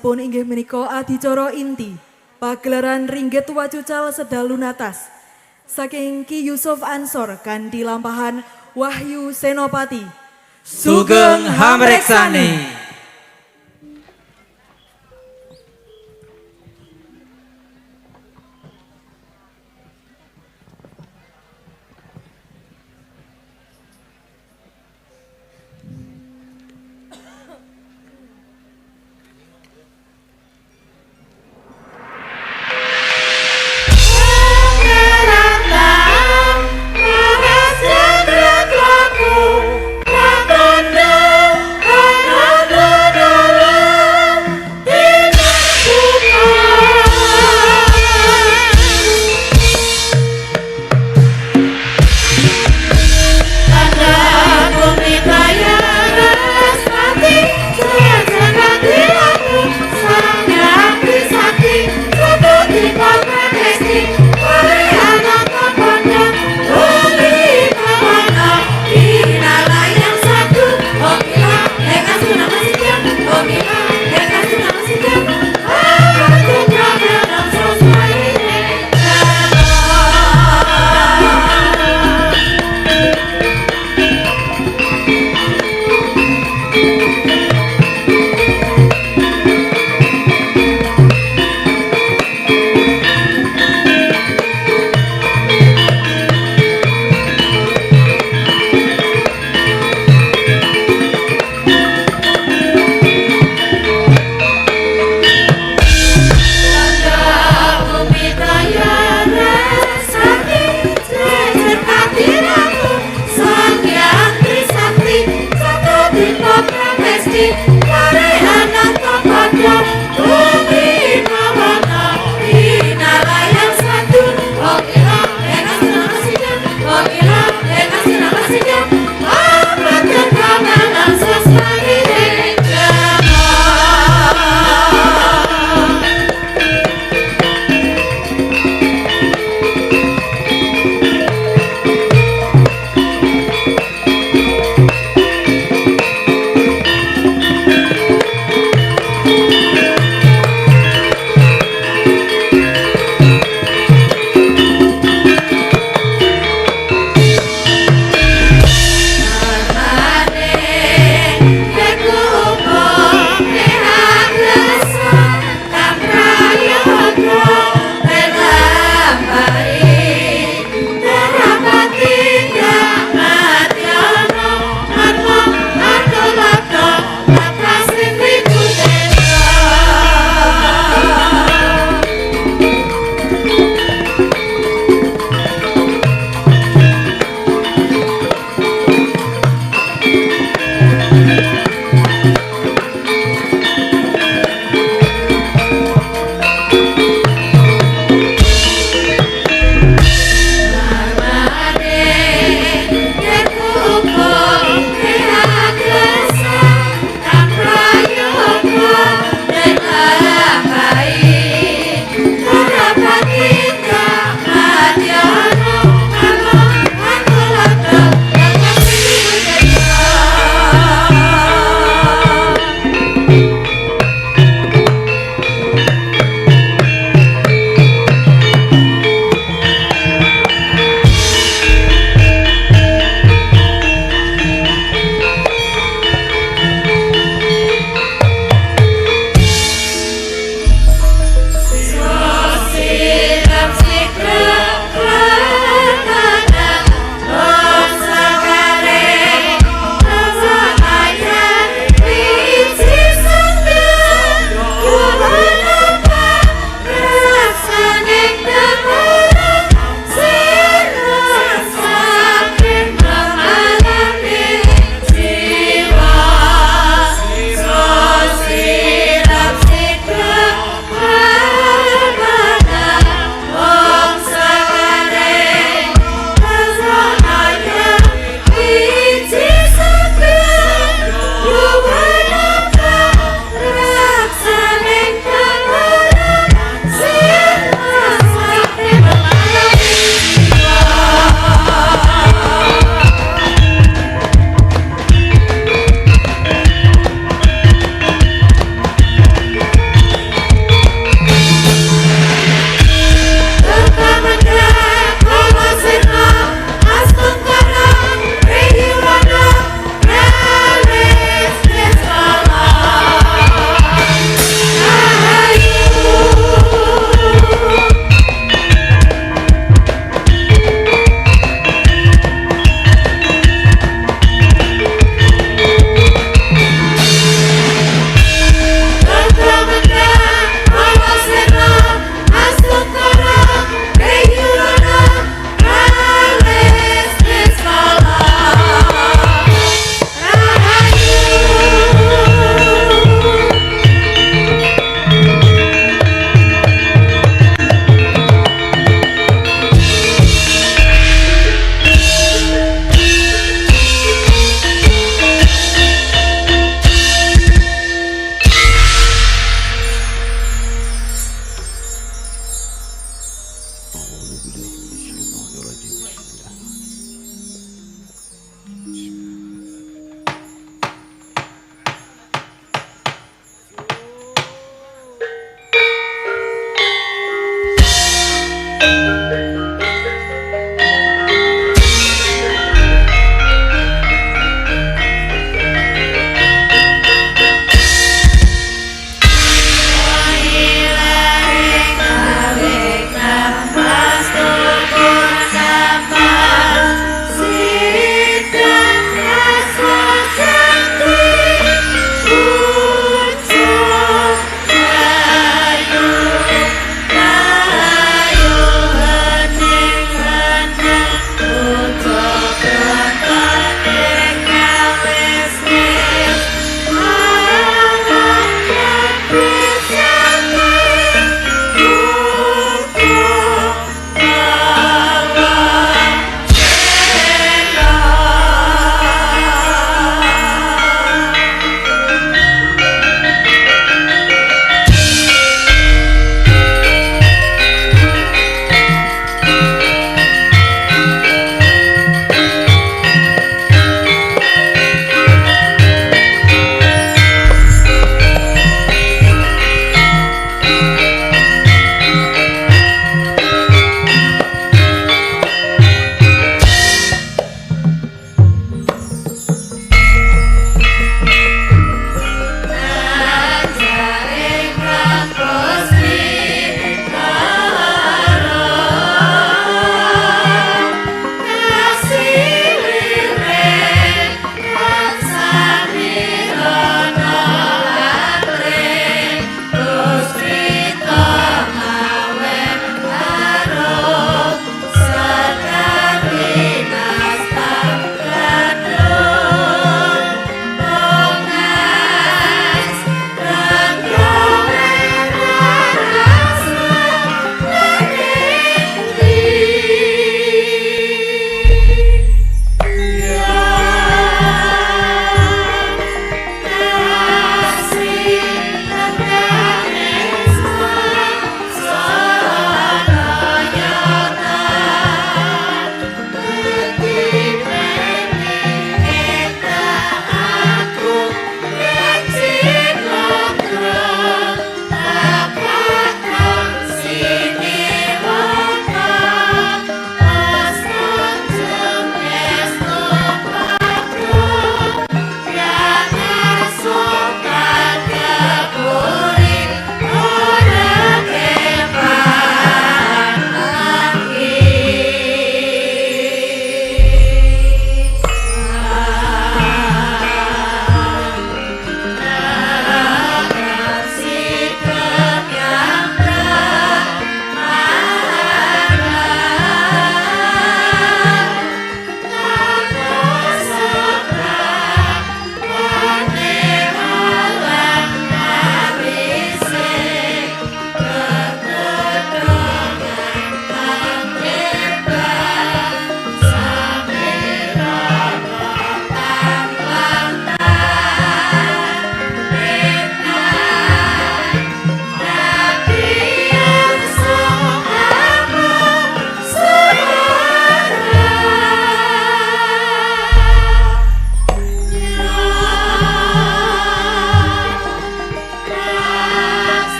Salajengipun inggih menika adicara inti pagelaran Ringgit Wacucal Sedalu Natas saking Ki Yusuf Ansor kanthi lampahan Wahyu Senopati. Sugeng Hamreksani. Mas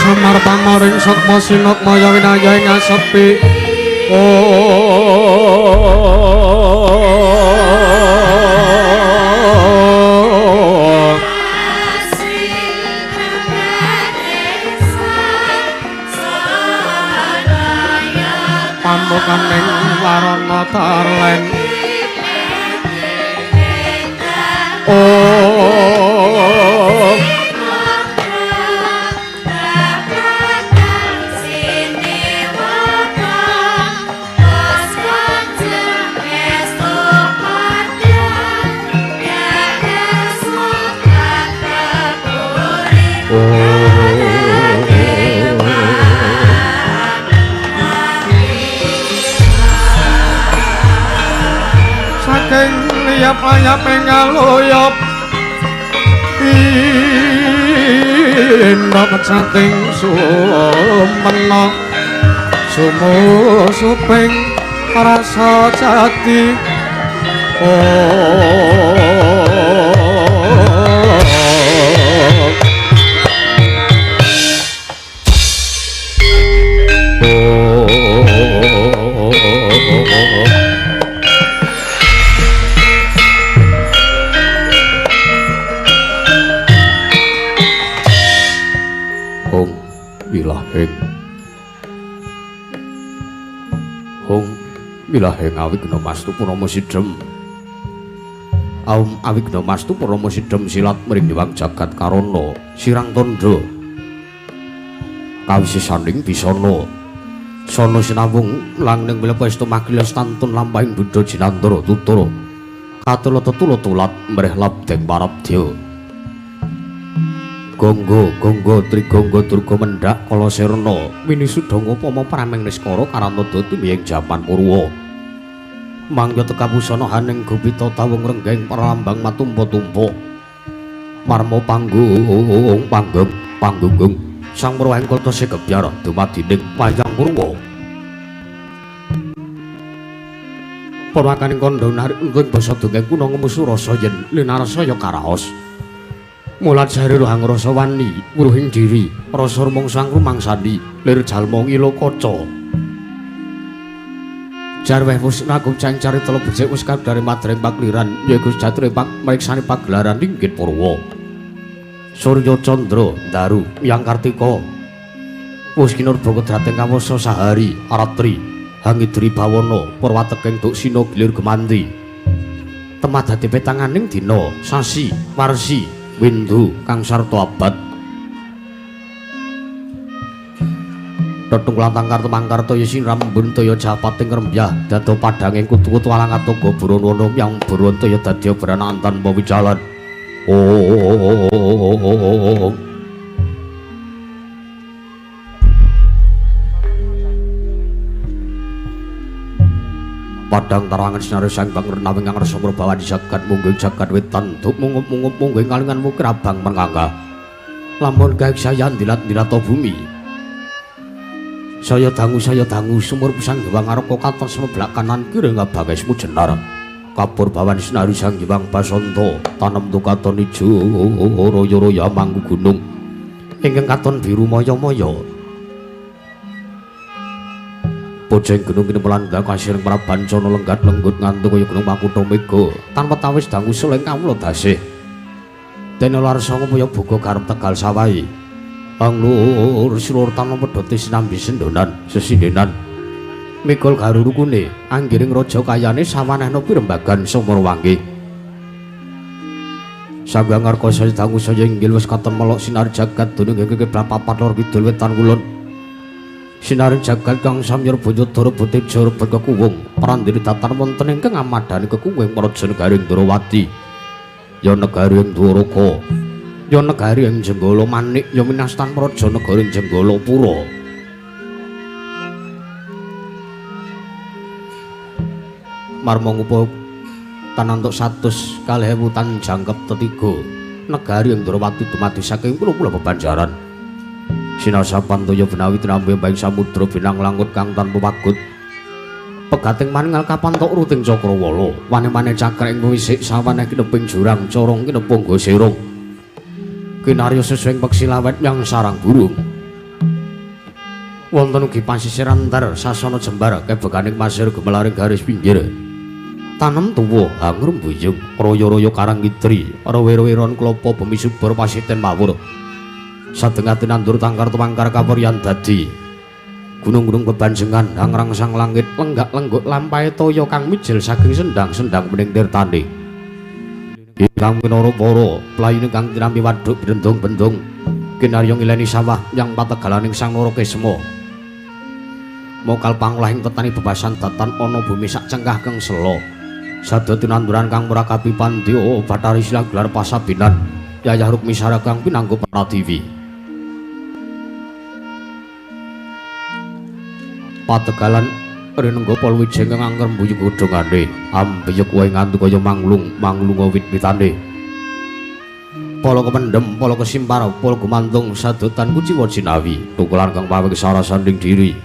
Samar pamaring sukma sinukmaya winaya ing asepi. Pamukaning warana tarlen. Layap ngaluyap indah pecating sumena sumusuping rasa jati. Wilaheng awigna mastu purnama sidhem. Aum awigna mastu purnama sidhem silat mring dewang jagat karana sirang tandha. Kawisisaning bisana sana sinawung langning wilepa estu makilas tantun lampahing buddha jinantara tutara katula tetula tulat mreh labdeng parabdya. Gonggo gonggo trigonggo durga mendhak kala sirna winisudanga upama prameng niskara karantada tumiyeng jaman purwa. Mangga tekapusana haning gupita tawung renggeng pralambang matumpa-tumpa marma panggung panggung panggunggung sang perwahing kota segebyar dumadining wayang purwa. Purwakaning kandha narik ing basa dongeng kuna ngemusu rasa yen linarasa ya karaos. Mulat jare rohang rasa wani wuruhing diri rasa rumangsa rumangsani lir jalma ngila kaca. Jarweh wus nagung carita becik wis kadare madreng pakliran yaiku sejatine pak mriksani pagelaran ringgit purwa. Surya Candra Daru Yang Kartika wis kinurba kedrating kawasa sahari aratri hangidri bawana purwateking duksina gilir gemanti. Temadati petanganing dina sasi warsi windu kang sarta abad. Tetung lantang karta mangkarta ya sinrambun toya japating rembyah dado padhanging kutu-kutu alang atungga buron yang buron toya dadi obranan tanpa wijalan. Oh. Padang tarangan sinari sang bang renawing kang rasa murbawan jagat mungging jagat wetan duk mungup-mungup mungging kalingan mukir abang mengangga. Lamun gaek saya ndilat-ndilat bumi. Saya dangu sumur pisang gewang arka katon semeblak kanan kiri ngabangesmu jenar. Kapur bawan sinari sang gewang basanta tanem tu katon ijo royo-royo mangku gunung. Ingkang katon biru maya-maya. Pojeng gunung kini melangga kasiring prabancana lenggat lenggut ngantuk kaya gunung Makutha Mega tanpa tawis dangu suleng kawula dasih. Dene larsa ngupaya boga garep Tegal sawahi. Anglur silur tanpa pedhote sinambi sendonan sesindenan. Mikul garurukune anggiring raja kayane sawanehna pirembagan Sumurwangi. Sangga ngarka saya dangu saya inggil wis katon melok sinar jagat dunung ing kiblat papat lor kidul wetan kulon. Sinar jagat kang samyar Banyadara Boteja rebet kekuwung prandiri datan wonten ingkang amadhani kekuwung praja negari Ndrawati. Ya negari ing Dwaraka, ya negari ing Jenggala Manik, ya minastan praja negari Jenggala Pura. Marma ngupa tanantuk 102.000 tan jangkep tetiga negari ing Ndrawati dumadi saking pulo-pulo bebanjaran. Sinasapan toya benawi tinampi baing samudra binang langut kang tanpa pagut. Pegating maningal kapantok ruting cakrawala, wane-wane cakra ing wisik sawaneh kineping jurang corong kinepung gosirung. Kinarya sesuing peksi lawet yang sarang burung. Wonten ugi pasisiran tar sasana jembar kebekaning pasir gumelaring garis pinggir. Tanem tuwa hangur mbuyung royo-royo karang kidri, rowe-roweron klopo bumi subur pasiten mawur. Sadengate nandur tangkar tumangkar kaporyan dadi. Gunung-gunung bebanjengan hangrangsang langit lenggak-lengguk lampahe toya kang mijil saking sendang-sendang bening tirtane. Ingkang minara para playune kang tinampi waduk bendung-bendung kinarya ngileni sawah yang pategalaning Sang Narakesma. Mokal pangolahing tetani bebasan datan ana bumi sak cengkah kang sela. Sada tinanduran kang murakabi pandya Bathari Silang gelar pasabinan Yayah Rukmisara kang pinanggo pratiwi. Pategalan rinengga palwijeng kang angker mbuyung godhongane ambiyek wae nganti kaya manglung manglunga wit-witane. Pala kependhem, pala kesimpar, pala gumantung sadotan kuciwa jinawi tukulan kang pawek sarasaning diri.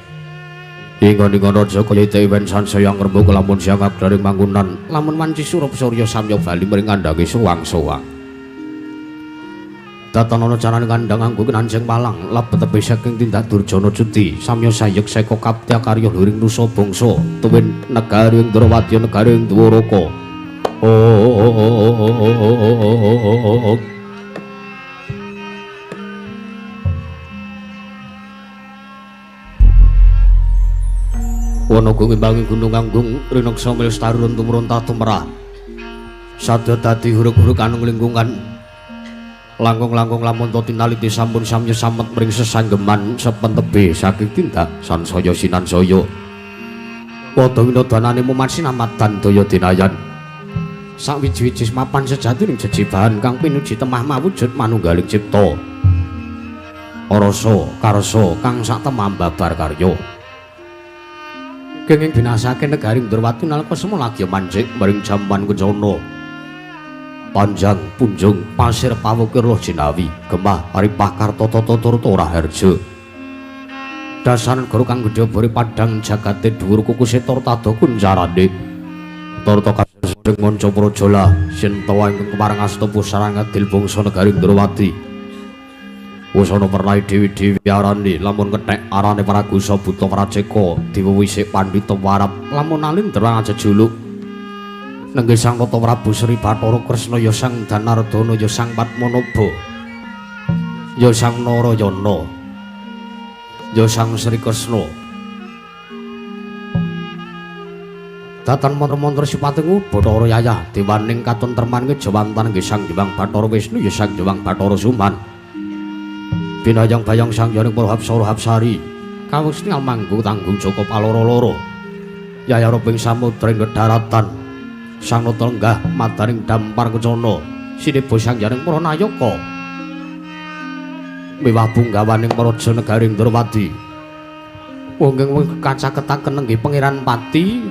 Ingon-ingon raja kaya dewen sansaya ngrembaka lamun siang abdaring manggunan lamun wanci surup surya samya bali mring kandhange suwang-suwang. Datan ana carane kandhang anggo kinanjeng palang lebet tebih saking tindak durjana cuti samya sayek seka kaptya karya luring nusa bangsa tuwin negari ing Ndrawati negari ing Dwaraka. Oh. Wana ngimbangi gunung anggung rineksa milstari tumurun tumrah. Sadya dadi huruk-huruk anung lingkungan. Langkung-langkung lamun to tinaliti sampun samya samet mring sesanggeman sepentebe saking tindak sansaya sinansaya. Padha winodanane mumat sinamadan daya dinayan. Sawiji-wiji mapan sejatining jejibahan kang pinuji temah mawujud manunggaling cipta. Rasa karsa kang sak temah babar karya. Kenging binasake negari Ndrawati nalika semana lagi manjik maring jaman kencana. Panjang punjung pasir pawukir loh jinawi gemah ripah kartata turta raharja. Dasar negara kang gedhe bori padhang jagate dhuwur kukuse turta kuncarane. Turta kasring manca prajala sintawa ingkang kepareng asta pusaran ngadil bangsa negari Ndrawati. Wusana pernahe dewi-dewi arane lamun kethek arane Pragusa Buta Praceka diwewisik pandhita warap lamun alindra jejuluk nenggih Sang Nata Prabu Sri Bathara Kresna ya Sang Danardana ya Sang Padmanaba ya Sang Narayana ya Sang Sri Kresna. Datan mantra-mantra sipating Bathara Yayah dewaning katentreman kejawantan nggih Sang Hyang Bathara Wisnu ya Sang Hyang Bathara Suman. Binayang bayang sang yaning para hapsara hapsari kawis manggu tanggung joko paloro-loro yayah roping samudra ing daratan sang nata lenggah madaning dampar kencana sineba sang yaning para nayaka miwah punggawaning praja negari Ndrawati. Wong ing kacaketaken nenggih Pangeran Pati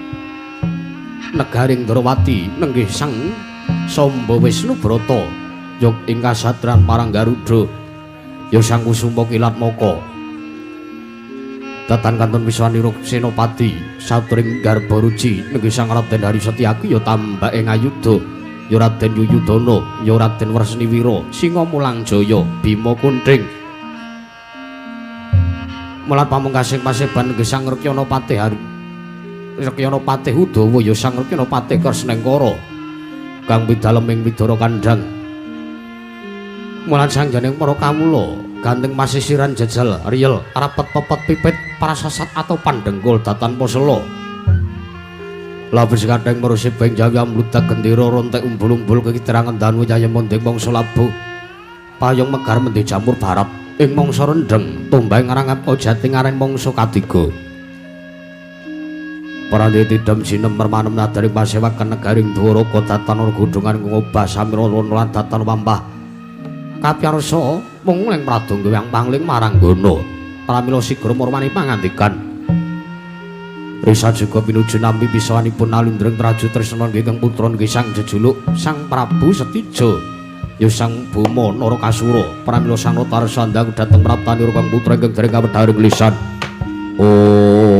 negari Ndrawati nenggih Sang Samba Wisnu Brata yog ing kasatran parang Garuda ya Sang Kusuma Kilatmaka. Datan kantun Wiswanira Senopati satring Garbaruci nenggih Sang Raden Hari Setyaki ya tambake ngayuda ya Raden Yuyudana ya Raden Wresniwira Singa Mulang Jaya Bima Kunthing. Mulat pamungkasing paseban nenggih Sang Rekyana Patih Hari Rekyana Patih Udawa ya Sang Rekyana Patih Kresnengkara kang pidalem ing Widara Kandhang. Mulan sang janing para kawula ganteng masisiran jejel riyel rapet pepet pipit prasasat atau pandengkul datan posela. Lapis kadang merusip ing jawi amludak gendera rontek umbul-umbul kekiterangan danu yayem monding mangsa labuh payung megar mendhe jamur barat ing mangsa rendheng tumbang ngarangap jati ngaren mangsa katiga. Parandhe tidem sinem mermanem nadaring pasewakan negaring Dwaraka datan godhongan ngobah samira lan datan wampah kapyarsa mung ing pradonga yang pangling marang gono pramila sigra murmani pangandikan. Risa juga pinuju nampi pisawanipun alindring Traju Tresna nggih kang putra nggih Sang jejuluk Sang Prabu Setija ya Sang Boma Narakasura pramila Sang Nata sandang dhateng praptanira kang putra ingkang dereng kawedharing lisan. Oh.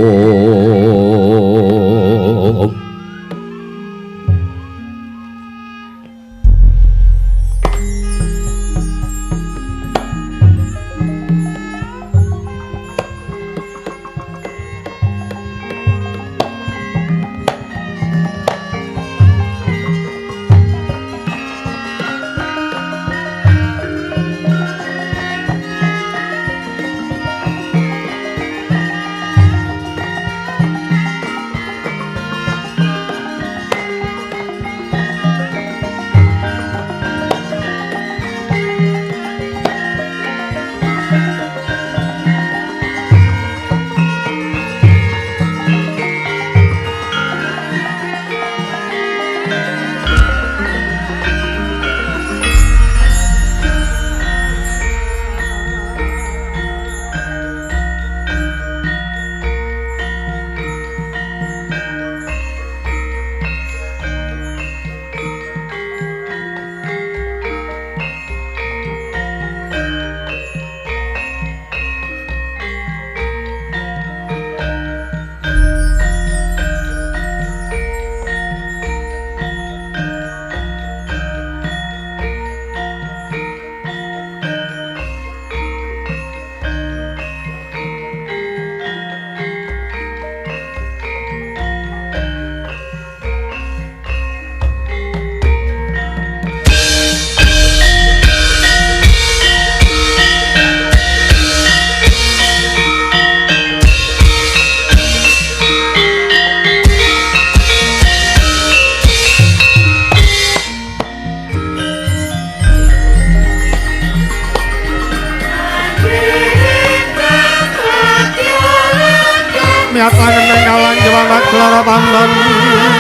Neng kalang jawa klara pandan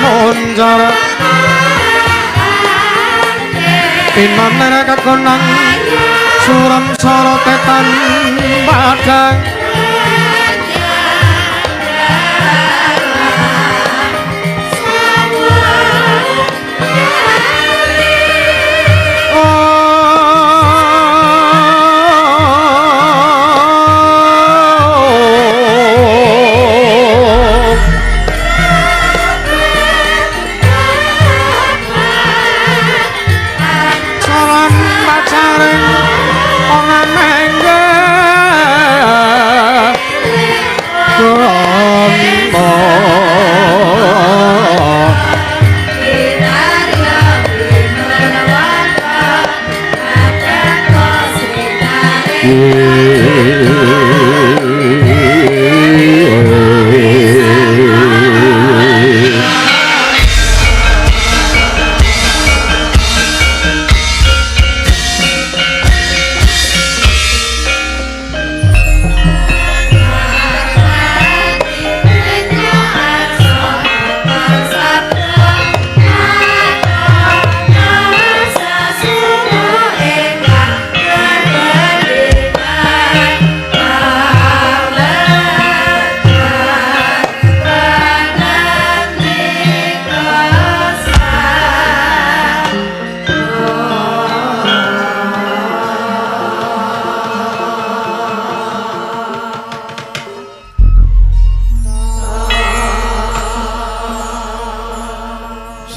moncar Pimanere kakonang suram sorotetan padang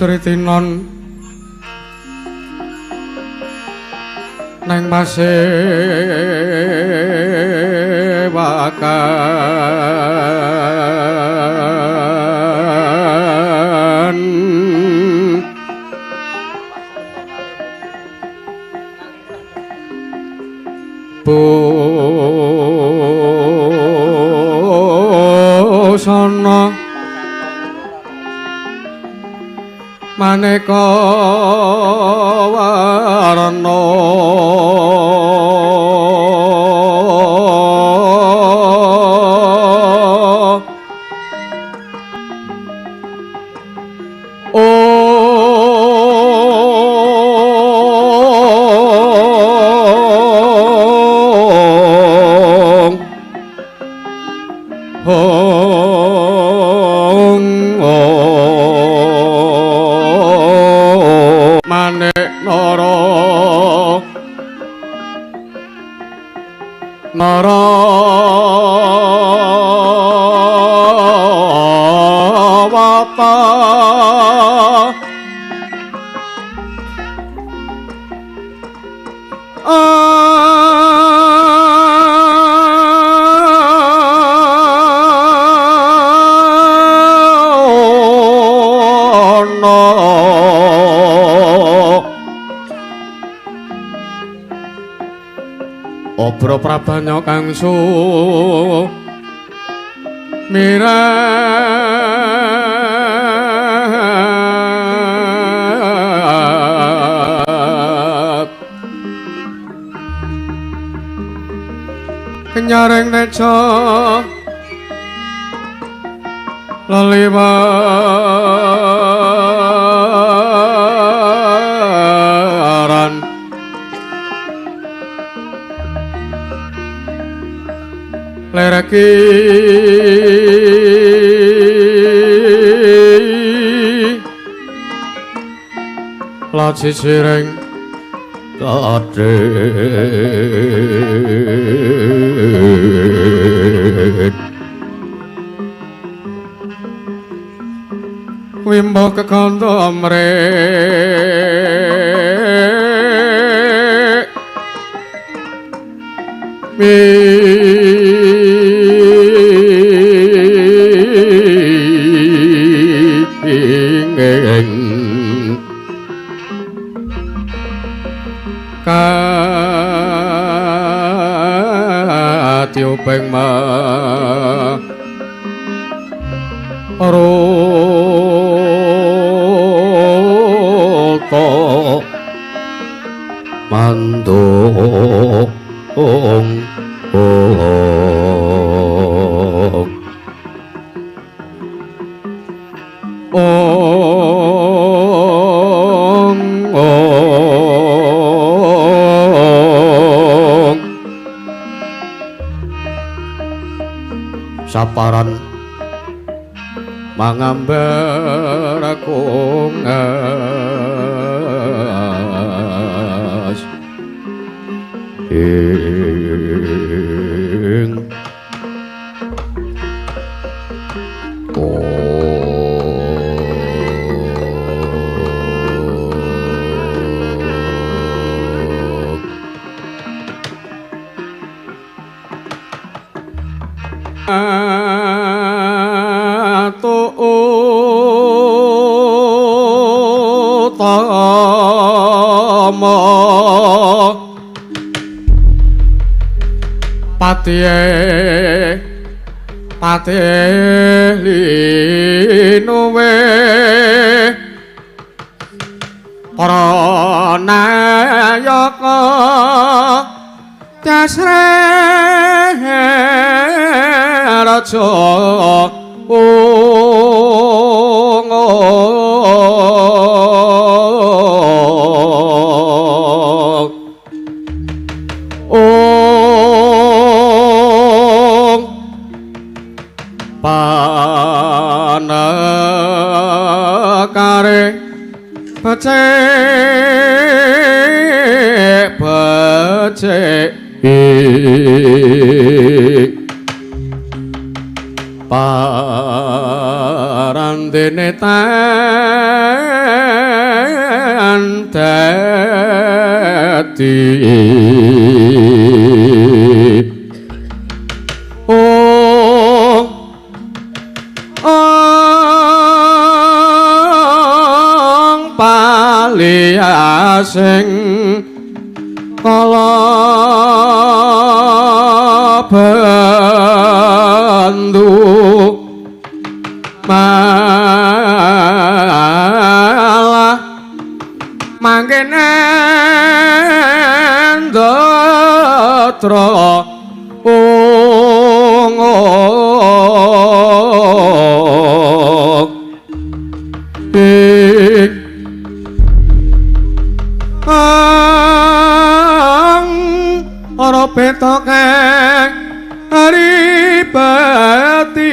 Sritinon neng pasewakan busana maneka warna Obro prabanya kang su mirat kenyaring neca leliwaran lereki laciciring kadhit wimbo kekandha mrek katiuping maruta mandung ong. Ong ong saparan mangambar kungas ing Patihe patihe linuwe para nayaka dasre raja panekare becik becik parandene tan dadi sing kala bendu malah mangkene ndatra ora betoke aripati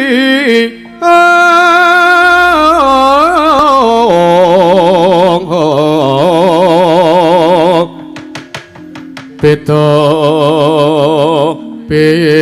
beda beda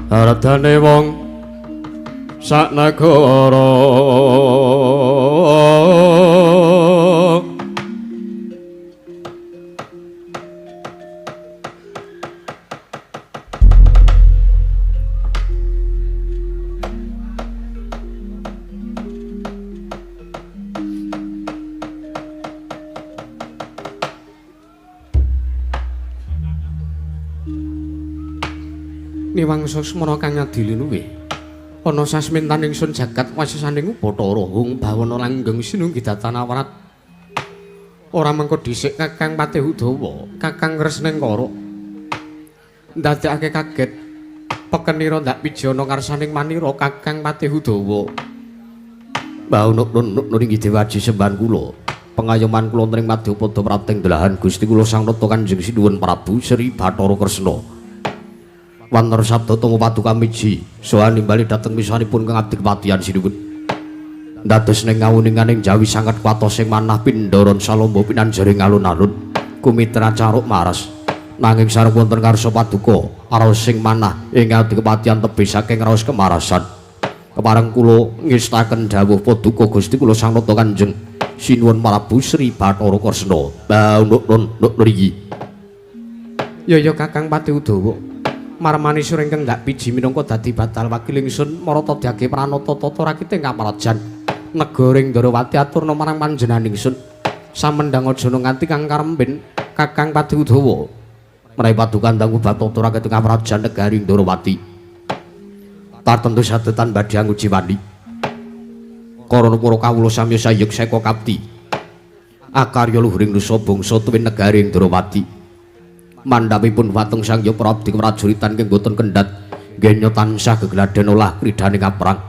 Aradane wong sak nagara Niwangsa semana kang adili luwih ana sasmintan ingsun jagat wasesaning Bathara Hung bawana langgeng sinunggi datan awrat ora mengko dhisik Kakang Patih Udawa Kakang Kresnengkara ndadekake kaget pekenira ndak pijana ngarsaning manira Kakang Patih Udawa. Mbah Nuk niki dewaji sembahan kula pengayoman kula ning madyapada prapting delahan Gusti kula Sang Nata Kanjeng Sinuwun Prabu Sri Bathara Kresna. Wanara sabda tama paduka miji soha nimbali dhateng misanipun kang abdi kepatihan sinuwun. Dados ning ngawuninganing Jawi sanget kuwatos sing manah pindharan salomba pinanjaring alun-alun kumitra caruk maras. Nanging sareng wonten karsa paduka raos sing manah ing abdi kepatihan tebih saking raos kemarasan. Kepareng kula ngestaken dawuh paduka Gusti kula Sang Nata Kanjeng Sinuwun Prabu Sri Bathara Kresna. Mbah Nuk nriki. Ya ya Kakang Patih Udawa. Marmani sura ingkang ndak piji minangka dadi batal wakil ingsun marata dyage pranata tata rakite kamrajan negara ing Ndarawati aturna marang panjenengan ingsun samendhang aja nganti kang karembin Kakang Patih Udawa. Menawi paduka ndang Bathara ketengah prajan negari Ndorowati. Tartemtu sadetan badhe anguji wani. Karana para kawula sami sayek seka kapti. Akarya luhuring nusa bangsa tuwin negari Ndorowati. Mandhapipun watung Sang Hyang Prabdi prajuritan ingkang boten kendhat genya tansah gegladen olah kridhaning kaprang.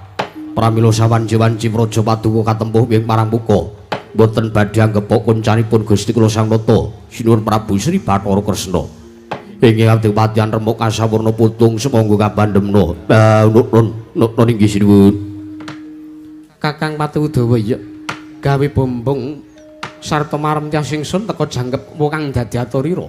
Pramila sawanci-wanci praja paduka katempuh ing marang muka. Boten badhe anggepok koncanipun Gusti kula Sang Nata Sinuwun Prabu Sri Bathara Kresna. Ing adipatian remuk kasawurna putung sumangga kabandemna. Nuwun nuwun inggih sinuwun. Kakang Pati Udawa iya gawe bombong sarta marem tiyas ingsun teka jangkep kang dadi aturira.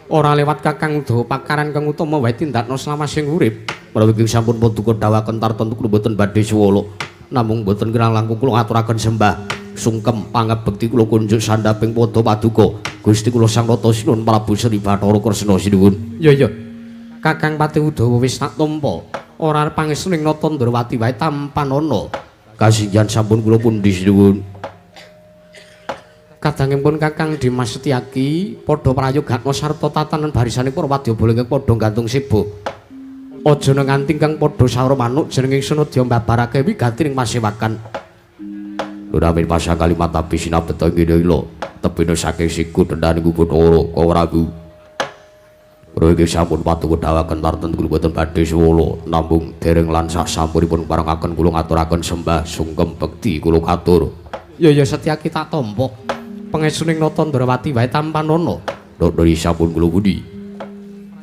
Ora lewat Kakang Udawa pakaran kang utama wae tindakna slamasing urip. Menawi sampun paduka dawaken tartemtu kula boten badhe suwala. Namung boten kirang langkung kula ngaturaken sembah sungkem pangabekti kula kunjuk sandhaping padha paduka Gusti kula Sang Nata Sinuwun Prabu Sri Bathara Kresna sinuwun. Ya ya. Kakang Pati Udawa wis tak tampa. Ora arep pangestu ning Nata Ndrawati wae tampanana. Kasinggihan sampun kula pundi sinuwun. Kadangipun Kakang Dimas Setyaki padha prayogatna sarta tatanan barisane para wadyabala ingkang padha gantung seba. Aja nganti kang padha saura manuk jeneng ingsun adya mbabarake wigati ning pasewakan. Nuramin pasang kalimat tapi sinabeta ing ila tebene saking siku dendane Bathara Kawrabu. Mriki sampun paduka dawaken tartemtu kula boten badhe suwala namung dereng lan sasampunipun parengaken kula ngaturaken sembah sungkem bekti kula katur. Ya ya Setyaki tak tampa. Pangestuning Nata Ndrawati wae tampanana. Nuri sampun kula pundi.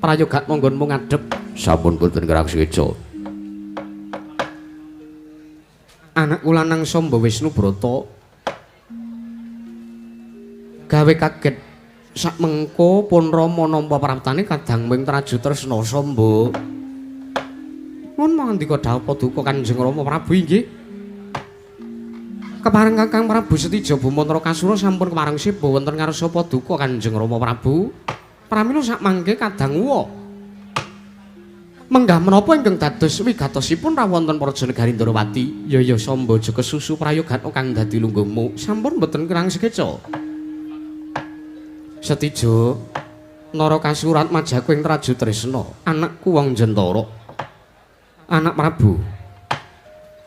Prayogatma nggonmu ngadhep sampun boten kerang sekeca. Anakku lanang Samba Wisnu Brata gawe kaget sak mengko pun Rama nampa praptane kadang wing Traju Tresna Samba. Nuwun mangandika dawuh paduka Kanjeng Rama Prabu inggih. Kepareng Kakang Prabu Setija Boma Narakasura sampun kepareng seba wonten ngarsa paduka Kanjeng Rama Prabu. Pramila sak mangke kadang uwa. Menggah menapa ingkang dados wigatosipun rawonten praja negari Ndrawati? Ya ya Samba aja kesusu prayogatna kang dadi lungguhmu. Sampun mboten kirang sekeca. Setija Narakasura majaku ing Traju Tresna, anakku wong Jentara. Anak Prabu.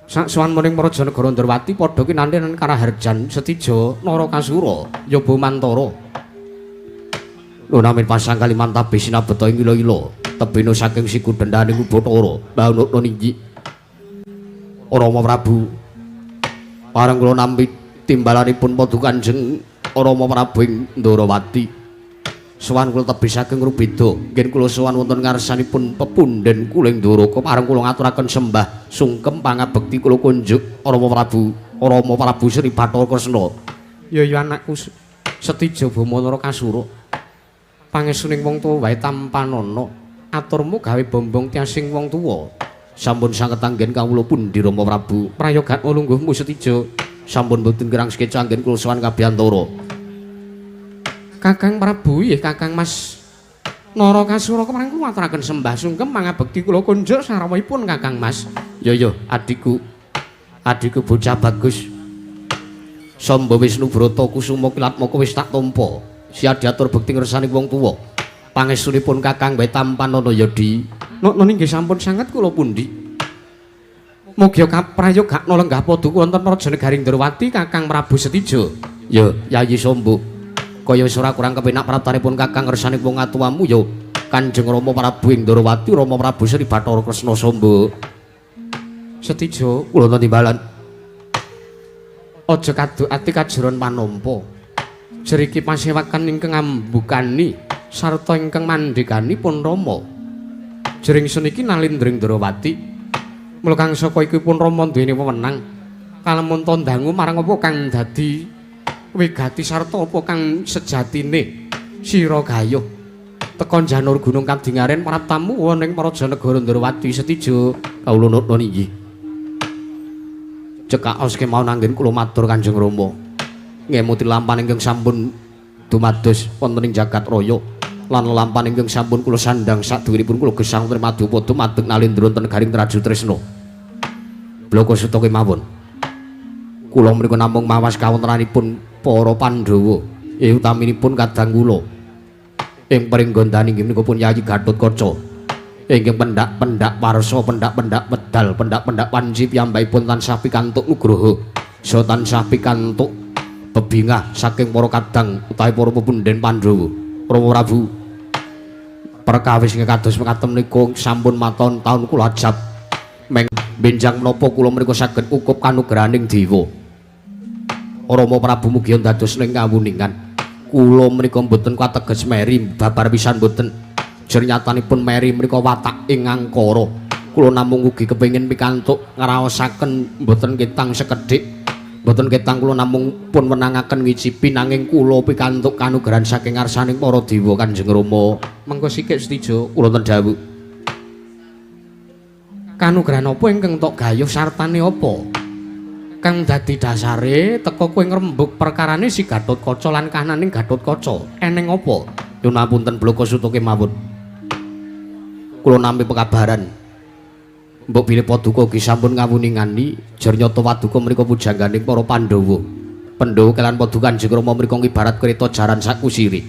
Saksuwan muning praja negara Ndrawati padha kinanten karaharjan Setija Narakasura Yaba Mantara. Nunamin pasang kalimantabe sinabeta ing ila-ila tebene saking siku dendane Bathara. Mbah ninggi Rama Prabu pareng kula nampi timbalanipun paduka Kanjeng Rama Prabu ing Ndrawati. Sowan kula tebih saking Rubeda, nggih kula sowan wonten ngarsanipun pepunden kula ing Ndoraka pareng kula ngaturaken sembah sungkem pangabekti kula kunjuk Rama Prabu, Rama Prabu Sri Bathara Kresna. Ya ya anakku Setija Boma Narakasura. Pangestuning wong tuwa wae tampanana, aturmu gawe bombong tiasing wong tuwa. Sampun sanget anggen kawula pundi Rama Prabu. Prayogatma lungguhmu Setija. Sampun boten kirang sekeca anggen kula sowan kabiyantara. Kakang Prabu inggih Kakang Mas Narakasura kepareng kula ngaturaken sembah sungkem pangabekti kula kunjuk sarawuhipun Kakang Mas. Ya ya adikku. Adikku bocah bagus. Samba Wisnu Brata Kusuma Kilatmaka wis tak tampa. Siap diatur bekti ngersani wong tuwa. Pangestunipun Kakang wae tampanana ya Di. Nokno inggih sampun sanget kula pundi. Mugi kaprayogatna lenggah paduka wonten praja negari Ndrawati Kakang Prabu Setija. Ya Yayi Samba. Kaya wis ora kurang kepenak praptanipun Kakang ngersani wong atuwamu ya Kanjeng Rama Prabu ing Ndrawati Rama Prabu Sri Bathara Kresna Samba. Setija kula timbalan. Aja kaduk ati kajeron panampa. Jeriki pasewakan ingkang ngambukani sarta ingkang mandhekani pun Rama. Jering sun iki nalindring Ndrawati. Mula kang saka iku pun Rama duweni wewenang kalamun dangu marang apa kang dadi wigati sarta apa kang sejatine sira gayuh. Teka janur gunung kadingaren praptamu wonten ing praja negara Ndrawati Setija. Kawula nutun inggih. Cekaos kemawon anggen kula matur Kanjeng Rama. Ngemuti lampan ingkang sampun dumados wonten ing jagat raya lan lampan ingkang sampun kula sandhang sadhuwuripun kula gesang wonten madyapada madeg nalindra wonten garing Traju Tresna. Bloko suta kemawon. Kula menika namung mawas kawontenanipun para Pandhawa, utaminipun kadang kula. Ing pringgondani inggih menika pun Yayi Gatotkaca. Inggih pendak-pendak warsa, pendak-pendak medal, pendak-pendak panci piyambakipun tansah pikantuk nugraha. Saha tansah pikantuk bebingah saking para kadang utawi para pepunden Pandhawa. Rama Prabu, perkawis ingkang kados mekaten menika sampun maton taun kula ajab. Meng benjang menapa kula menika saged ukup kanugrahaning dewa. Rama Prabu mugi dados ning kawuningan. Kula menika mboten kateges meri babar pisan mboten. Jernyatanipun meri menika watak ing angkara. Kula namung ugi kepengin pikantuk ngraosaken mboten ketang sekedhik. Mboten ketang kula namung pun wenangaken ngicipi nanging kula pikantuk kanugrahan saking ngarsaning para dewa Kanjeng Rama. Mengko sikik Setijo kula ten dawuh. Kanugrahan apa ingkang tok gayuh sartane apa? Kang dadi dasare teka kowe ngrembug perkarane si Gatotkaca lan kahananing Gatotkaca. Eneng apa? Nyuwun apunten bloko suta kemawon. Kula nampi pekabaran. Mbok bilih paduka ugi sampun ngawuningani jer nyata paduka mriku pujangganing para Pandhawa. Pandhawa kelan paduka Kanjeng Rama mriku ngibarat kereta jaran sakusiri.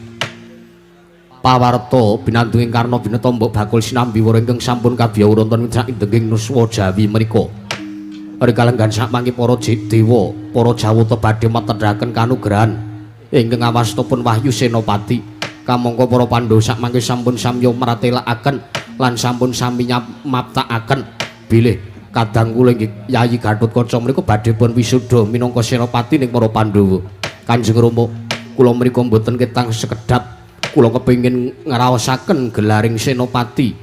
Pawarta binandunging Karna bineta mbok bakul sinambi wara ingkang sampun kabiyawur wonten ing indenging nuswa Jawi mriku. Rikalenggan sakmangke para dewa, para jawata badhe metedhaken kanugrahan ingkang awastapun Wahyu Senopati. Kamangka para Pandhawa sakmangke sampun samya mratelakaken lan sampun sami maptakaken bilih kadang kula inggih Yayi Gatotkaca mriku badhe pun wisuda minangka senopati ning para Pandhawa. Kanjeng Rama, kula mriku mboten ketang sekedhap, kula kepengin ngraosaken gelaring senopati.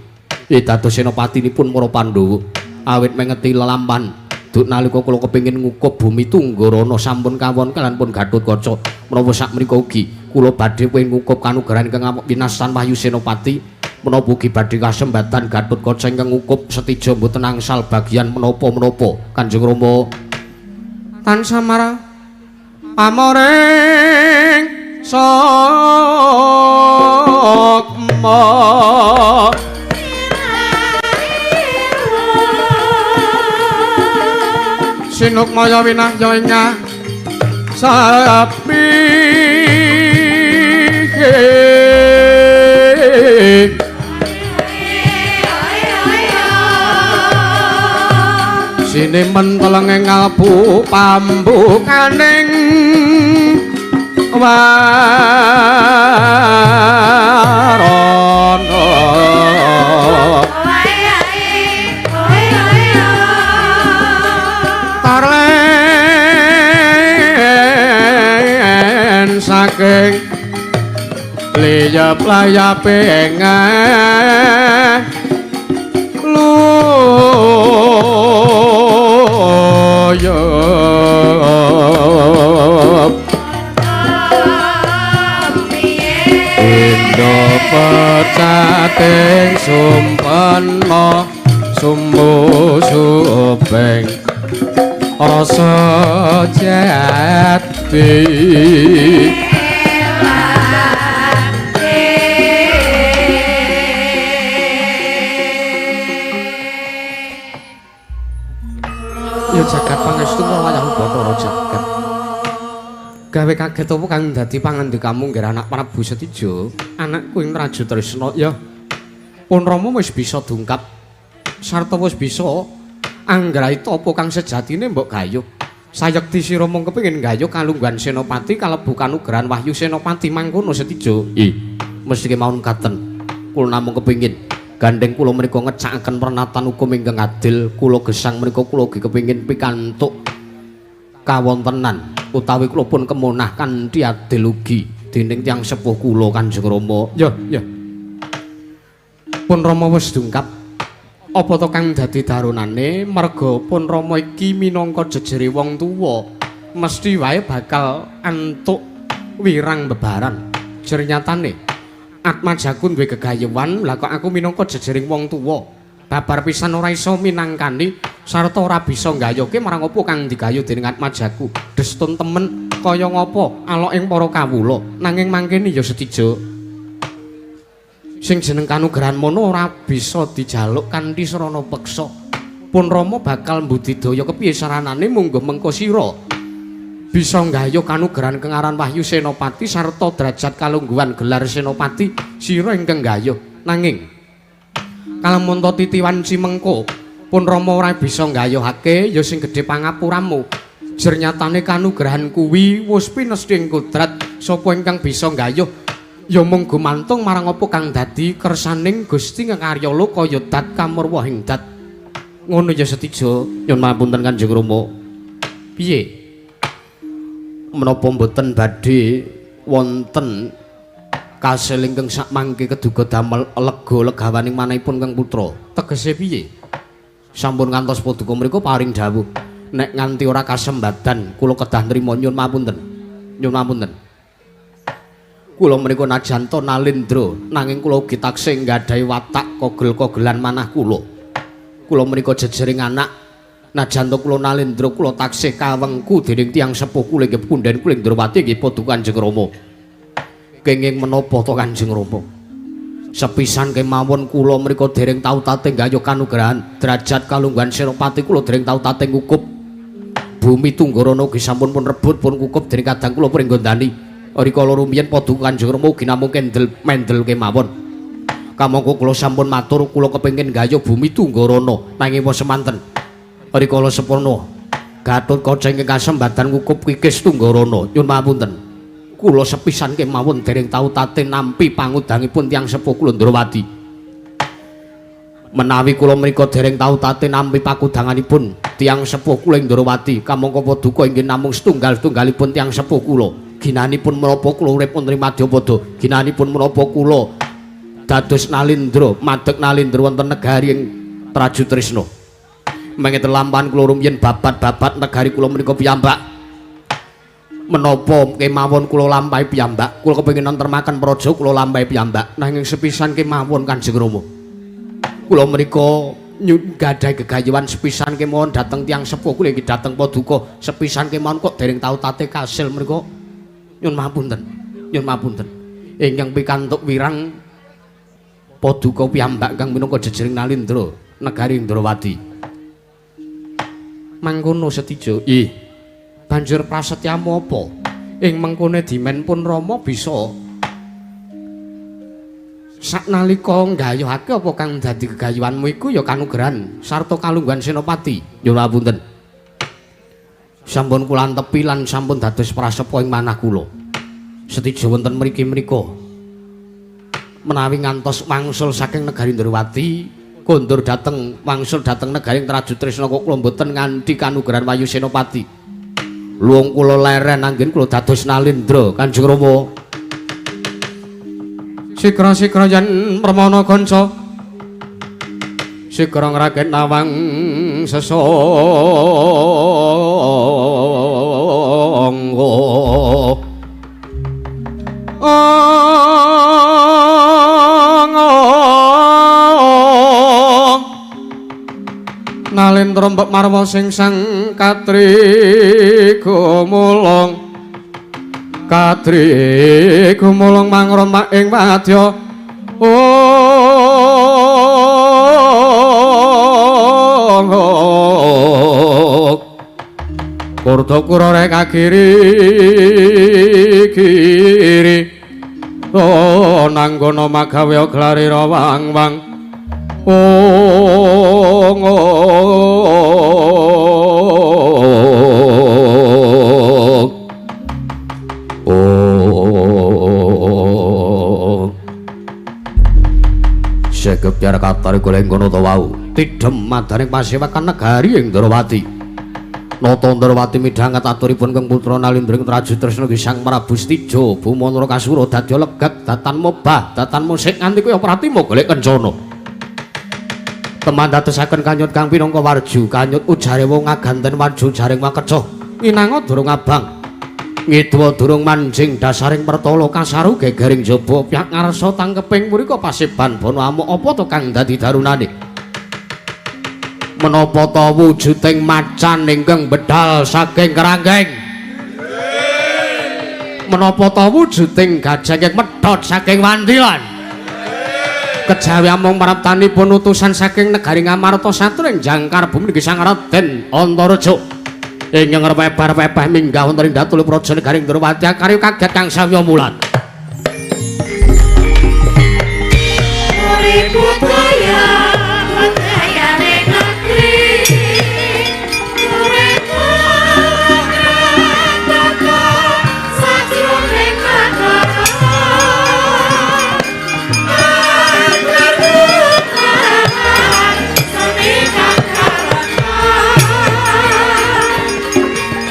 Dados senopatinipun para Pandhawa. Awit mengeti lelampan duk nalika kula kepengin ngukup bumi Tunggarana sampun kawon kalan pun Gatotkaca. Menawa sakmenika ugi kula badhe pengin ngukup kanugrahan ingkang winastan Wahyu Senopati, menapa ugi badhe kasembatan Gatotkaca ingkang ngukup Setija mboten angsal bagian menapa-menapa. Kanjeng Rama tansah marang pamoring sokma. Sinukmaya winahya ing sapi. Sinemen telenge ngalbu pambukaning warana. Tarlen saking liyap layape luyup Indo pecating sumpena sumbu supeng rasa jati. Ya jagat pangestu wayah Bathara jagat. Gawe kaget apa kang dadi pangandikamu nggih anak Prabu Setija, anakku ing Raja Tresna ya. Pun Rama wis bisa dungkap sarta wis bisa anggraita apa kang sejatine mbok gayuh. Sayekti sira mung kepengin gayuh kalungguhan Senopati kalebu kanugrahan Wahyu Senopati mangkono Setija. Ih, mesti kemawon katen. Kula namung kepengin gandeng kula menika ngecakaken pernatan hukum ingkang adil. Kula gesang menika kula ugi kepengin pikantuk kawontenan utawi kula pun kemonah kanthi adil ugi dening tiyang sepuh kula Kanjeng Rama. Ya, ya. Pun Rama wis dungkap. Apa to kang dadi daronane merga pun Rama iki minangka jejere wong tuwa mesti wae bakal antuk wirang bebaran. Jernyatane Atmajaku duwe gegayuhan, lah kok aku minangka jejering wong tuwa babar pisan ora iso minangkani sarta ora bisa nggayuhke marang apa kang digayuh dening Atmajaku. Destun temen kaya ngapa alok ing para kawula, nanging mangkene ya Setija sing jeneng kanugrahan mono ora bisa dijaluk kanthi srana peksa. Pun Rama bakal mbudidaya kepiye saranane mungguh mengko sira bisa nggayuh kanugrahan kengaran Wahyu Senopati sarta derajat kalungguhan gelar Senopati Sira ingkang gayuh nanging kalamun to titiwan cimengko pun Rama ora bisa nggayuhake ya sing gedhe pangapuramu. Jernyatane kanugrahan kuwi wis pinesthi ing kodrat sapa ingkang bisa nggayuh ya mung gumantung marang apa kang dadi kersaning Gusti Ngekarya Loka ya dat kamurwa ing dat. Ngono ya Setija. Nyuwun pangapunten Kanjeng Rama. Piye? Menapa mboten badhe wonten kasil ingkang sakmangke keduga damel lega legawaning manahipun Kang Putra? Tegese piye? Sampun ngantos paduka mriku paring dawuh nek nganti ora kasembadan kula kedah nrima. Nyuwun pangapunten. Nyuwun pangapunten. Kula menika najan to nalindra nanging kula ugi taksih nggadahi watak kogel-kogelan manah kula. Kula menika jejering anak najan to kula nalindra kula taksih kawengku dening tiyang sepuh kula inggih punden kula Indrawati inggih paduka Kanjeng Rama. Kenging menapa to Kanjeng Rama? Sepisan kemawon kula mriku dereng tau tate nggayuh kanugrahan derajat kalungguhan Senopati kula dereng tau tate ngukup bumi Tunggarana ugi sampun pun rebut pun kukup dening kadang kula pringgondani. Rikala rumiyin paduka Kanjeng Rama ugi namung kendel mendel kemawon. Kamangka kula sampun matur kula kepengin nggayuh bumi Tunggarana nanging wis semanten rikala sepurna Gatotkaca ingkang kasembadan ngukup kikis Tunggarana. Nyuwun pangapunten. Kula sepisan kemawon dereng tau tate nampi pangudangipun tiyang sepuh kula Ndrawati. Menawi kula menika dereng tau tate nampi pakudanganipun tiyang sepuh kula Ndrawati, kamangka paduka inggih namung setunggal-tunggalipun tiyang sepuh kula. Ginanipun menapa kula urip wonten ing madyapada, ginanipun menapa kula dados nalindra, madeg nalindra wonten negari ing Trajutrisna. Mengeten lampahan kula rumiyin babat-babat negari kula menika piyambak. Menapa kemawon kula lampahi piyambak, kula kepengin nentremaken praja kula lampahi piyambak, nanging sepisan kemawon Kanjeng Rama kula menika nggadahi gegayuhan sepisan kemawon dhateng tiyang sepuh kula inggih dhateng paduka sepisan kemawon kok dereng tau tate kasil mriku. Nyuwun pangapunten. Nyuwun pangapunten. Ingkang pikantuk wirang paduka piyambak kang minangka jejering nalindra negari Indrawati. Mangkono Setija. Ih. Banjur prasetyamu apa? Ing mengkone dimen pun Rama bisa saknalika nggayuhake apa kang dadi gegayuhanmu iku ya kanugrahan sarta kalungguhan Senopati. Nyuwun pangapunten. Sampun kula antepi lan sampun dados prasepa ing manah kula. Setija wonten mriki menika menawi ngantos wangsul saking negari Ndrawati kondur dhateng wangsul dhateng negari Trajutrisna kok kula mboten nganti kanugrahan Wayu Senopati. Luwung kula leren anggen kula dados nalindra Kanjeng Rama. Sikra-sikra yen permana kanca sikra ngragit nawang sesangga. Nalindra mbek marwa sing sang katri gumulung katri gumulung mangromak ing wadya. Kurta kura rek kiri kiri nanggono magawe glari rawang-wang. Ong ong Segep biar katari goleng kono to wau tidhem madaning pasewakan negari ing Ndrawati. Nata Ndrawati midhanget aturipun Kang Putra Nalindra ing Trajutrisna Sang Prabu Setija Buma Narakasura dadi legak datan mobah datan musik nganti kaya pratima golek kencana. Teman dadosaken kanyut kang pinangka warju kanyut ujare wong ngaganten warju jaring makecoh nginanga durung abang ngidwa durung manjing dasaring pertala kasaru gegering jaba pihak ngarsa tangkeping mrika paseban bono amuk apa to kang dadi darunane menapa ta wujuding macan ingkang bedal saking kerangkeng menapa ta wujuding gajah ingkang medhot saking wantilan kejawi amung praptanipun utusan saking negari Ngamarta satring jangkar bumi nggih Sang Raden Antareja ingkang repebar-pepeh minggah wonten ing datul praja negari Ndrawati akarya kaget kang samya mulat. Budaya budayane negeri urip tata sajroning negara angger seni kang karana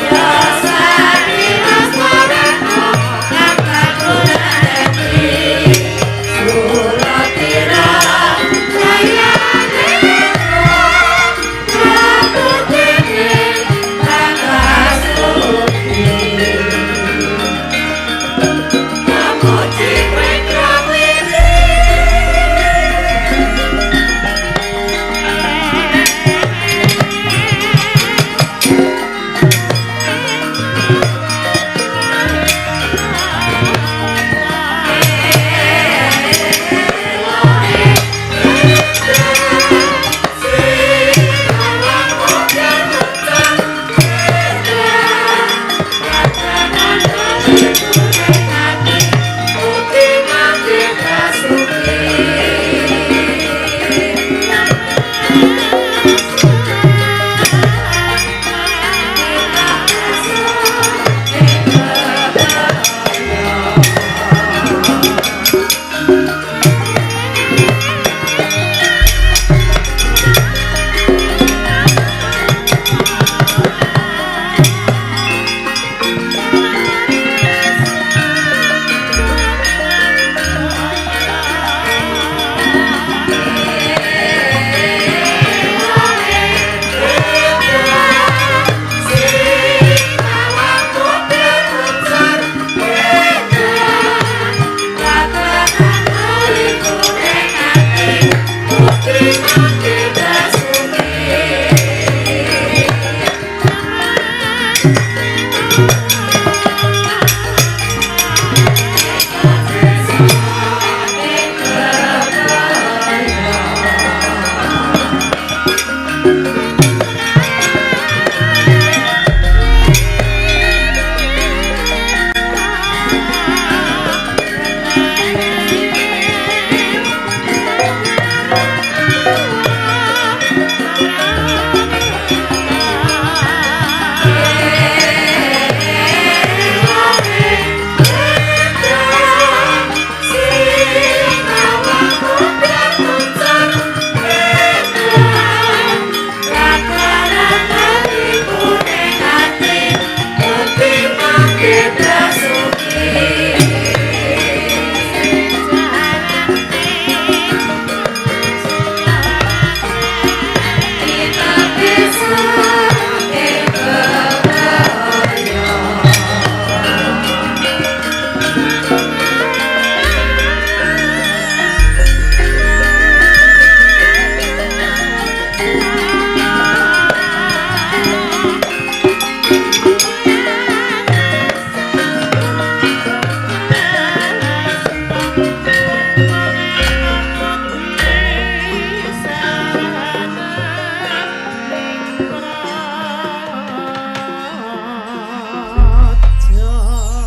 rasane rasane kang kagunane Suratira jayane Prabutene Rangasuti Pamuji Wekrawiri.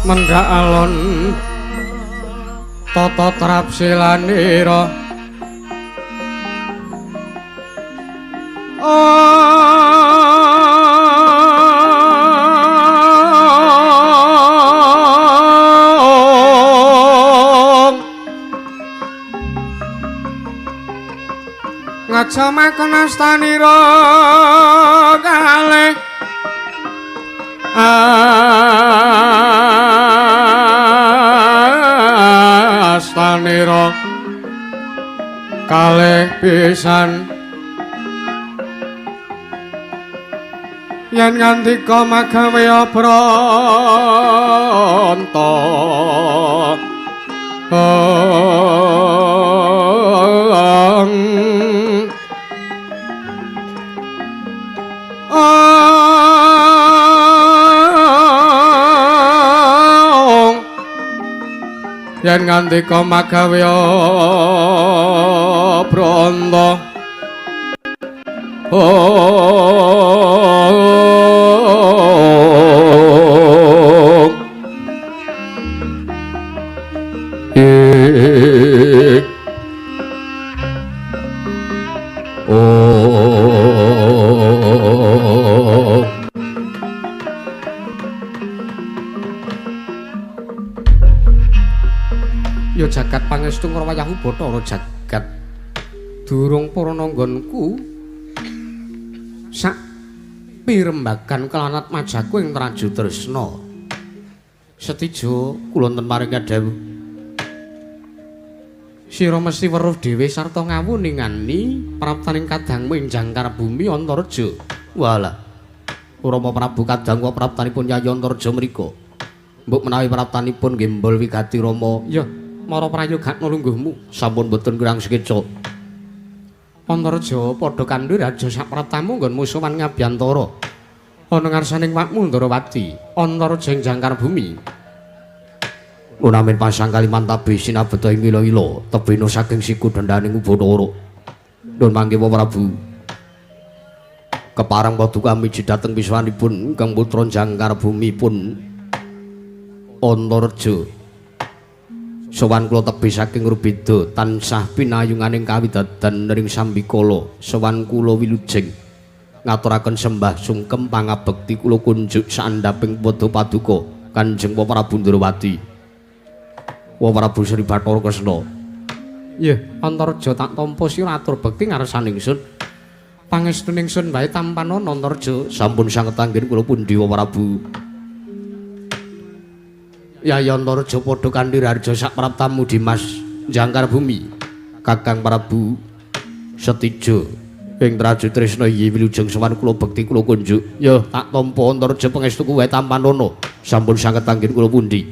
Mendhak alon tata trapsilanira Ngajamaken astanira kalih astanira kalih pisan yen ngandika magawe branta. Yen ngandika magawe branta. Pangestu ngrawayahu Bathara jagat. Durung para nanggonku sak pirembagan kelanat majaku ing Traju Tresna. Setijo kula wonten maring kadhawuh. Sira mesti weruh dhewe sarta ngawuningani praptaning kadangmu ing jangkar bumi Antareja. Walah. Rama Prabu kadang kula praptanipun Yayi Antareja mriku. Mbok menawi praptanipun gembol wigati Rama. Ya, mara prayogakna lungguhmu. Sampun boten kurang sekeca. Antareja padha kandhi raja sapraptamu nggon musuhan ngabyantara. Ana ngarsaning wakmu Ndarawati, Antareja ing jangkar bumi. Lunamin pasang Kalimantabe sinabeta ing ila-ila, tebena saking siku dendhaning Ubathara. Nun mangke Prabu. Kepareng paduka miji dhateng piswanipun ingkang putra jangkar bumi pun Antareja. Sowan kula tebih saking Rubeda tansah pinayunganing kawidadan ring sambikala. Sowan kula wilujeng ngaturaken sembah sungkem pangabekti kula kunjuk saandhaping pada paduka Kanjeng Prabu Ndrawati. Wa Prabu Sri Bathara Kresna. Nggih, Antareja tak tampa sira atur bekti ngarsane ingsun. Pangestu ningsun wae tampanana Antareja. Sampun sanget anggen kula pundi Wa Prabu. Yayi Antareja padha kanthi raharja sapraptamu Dimas jangkar bumi. Kakang Prabu Setijo ing Traju Tresna iyi wilujeng sowan kula bekti kula kunjuk. Ya tak tampa Antareja pangestuku wae tampanana. Sampun sanget anggen kula pundi.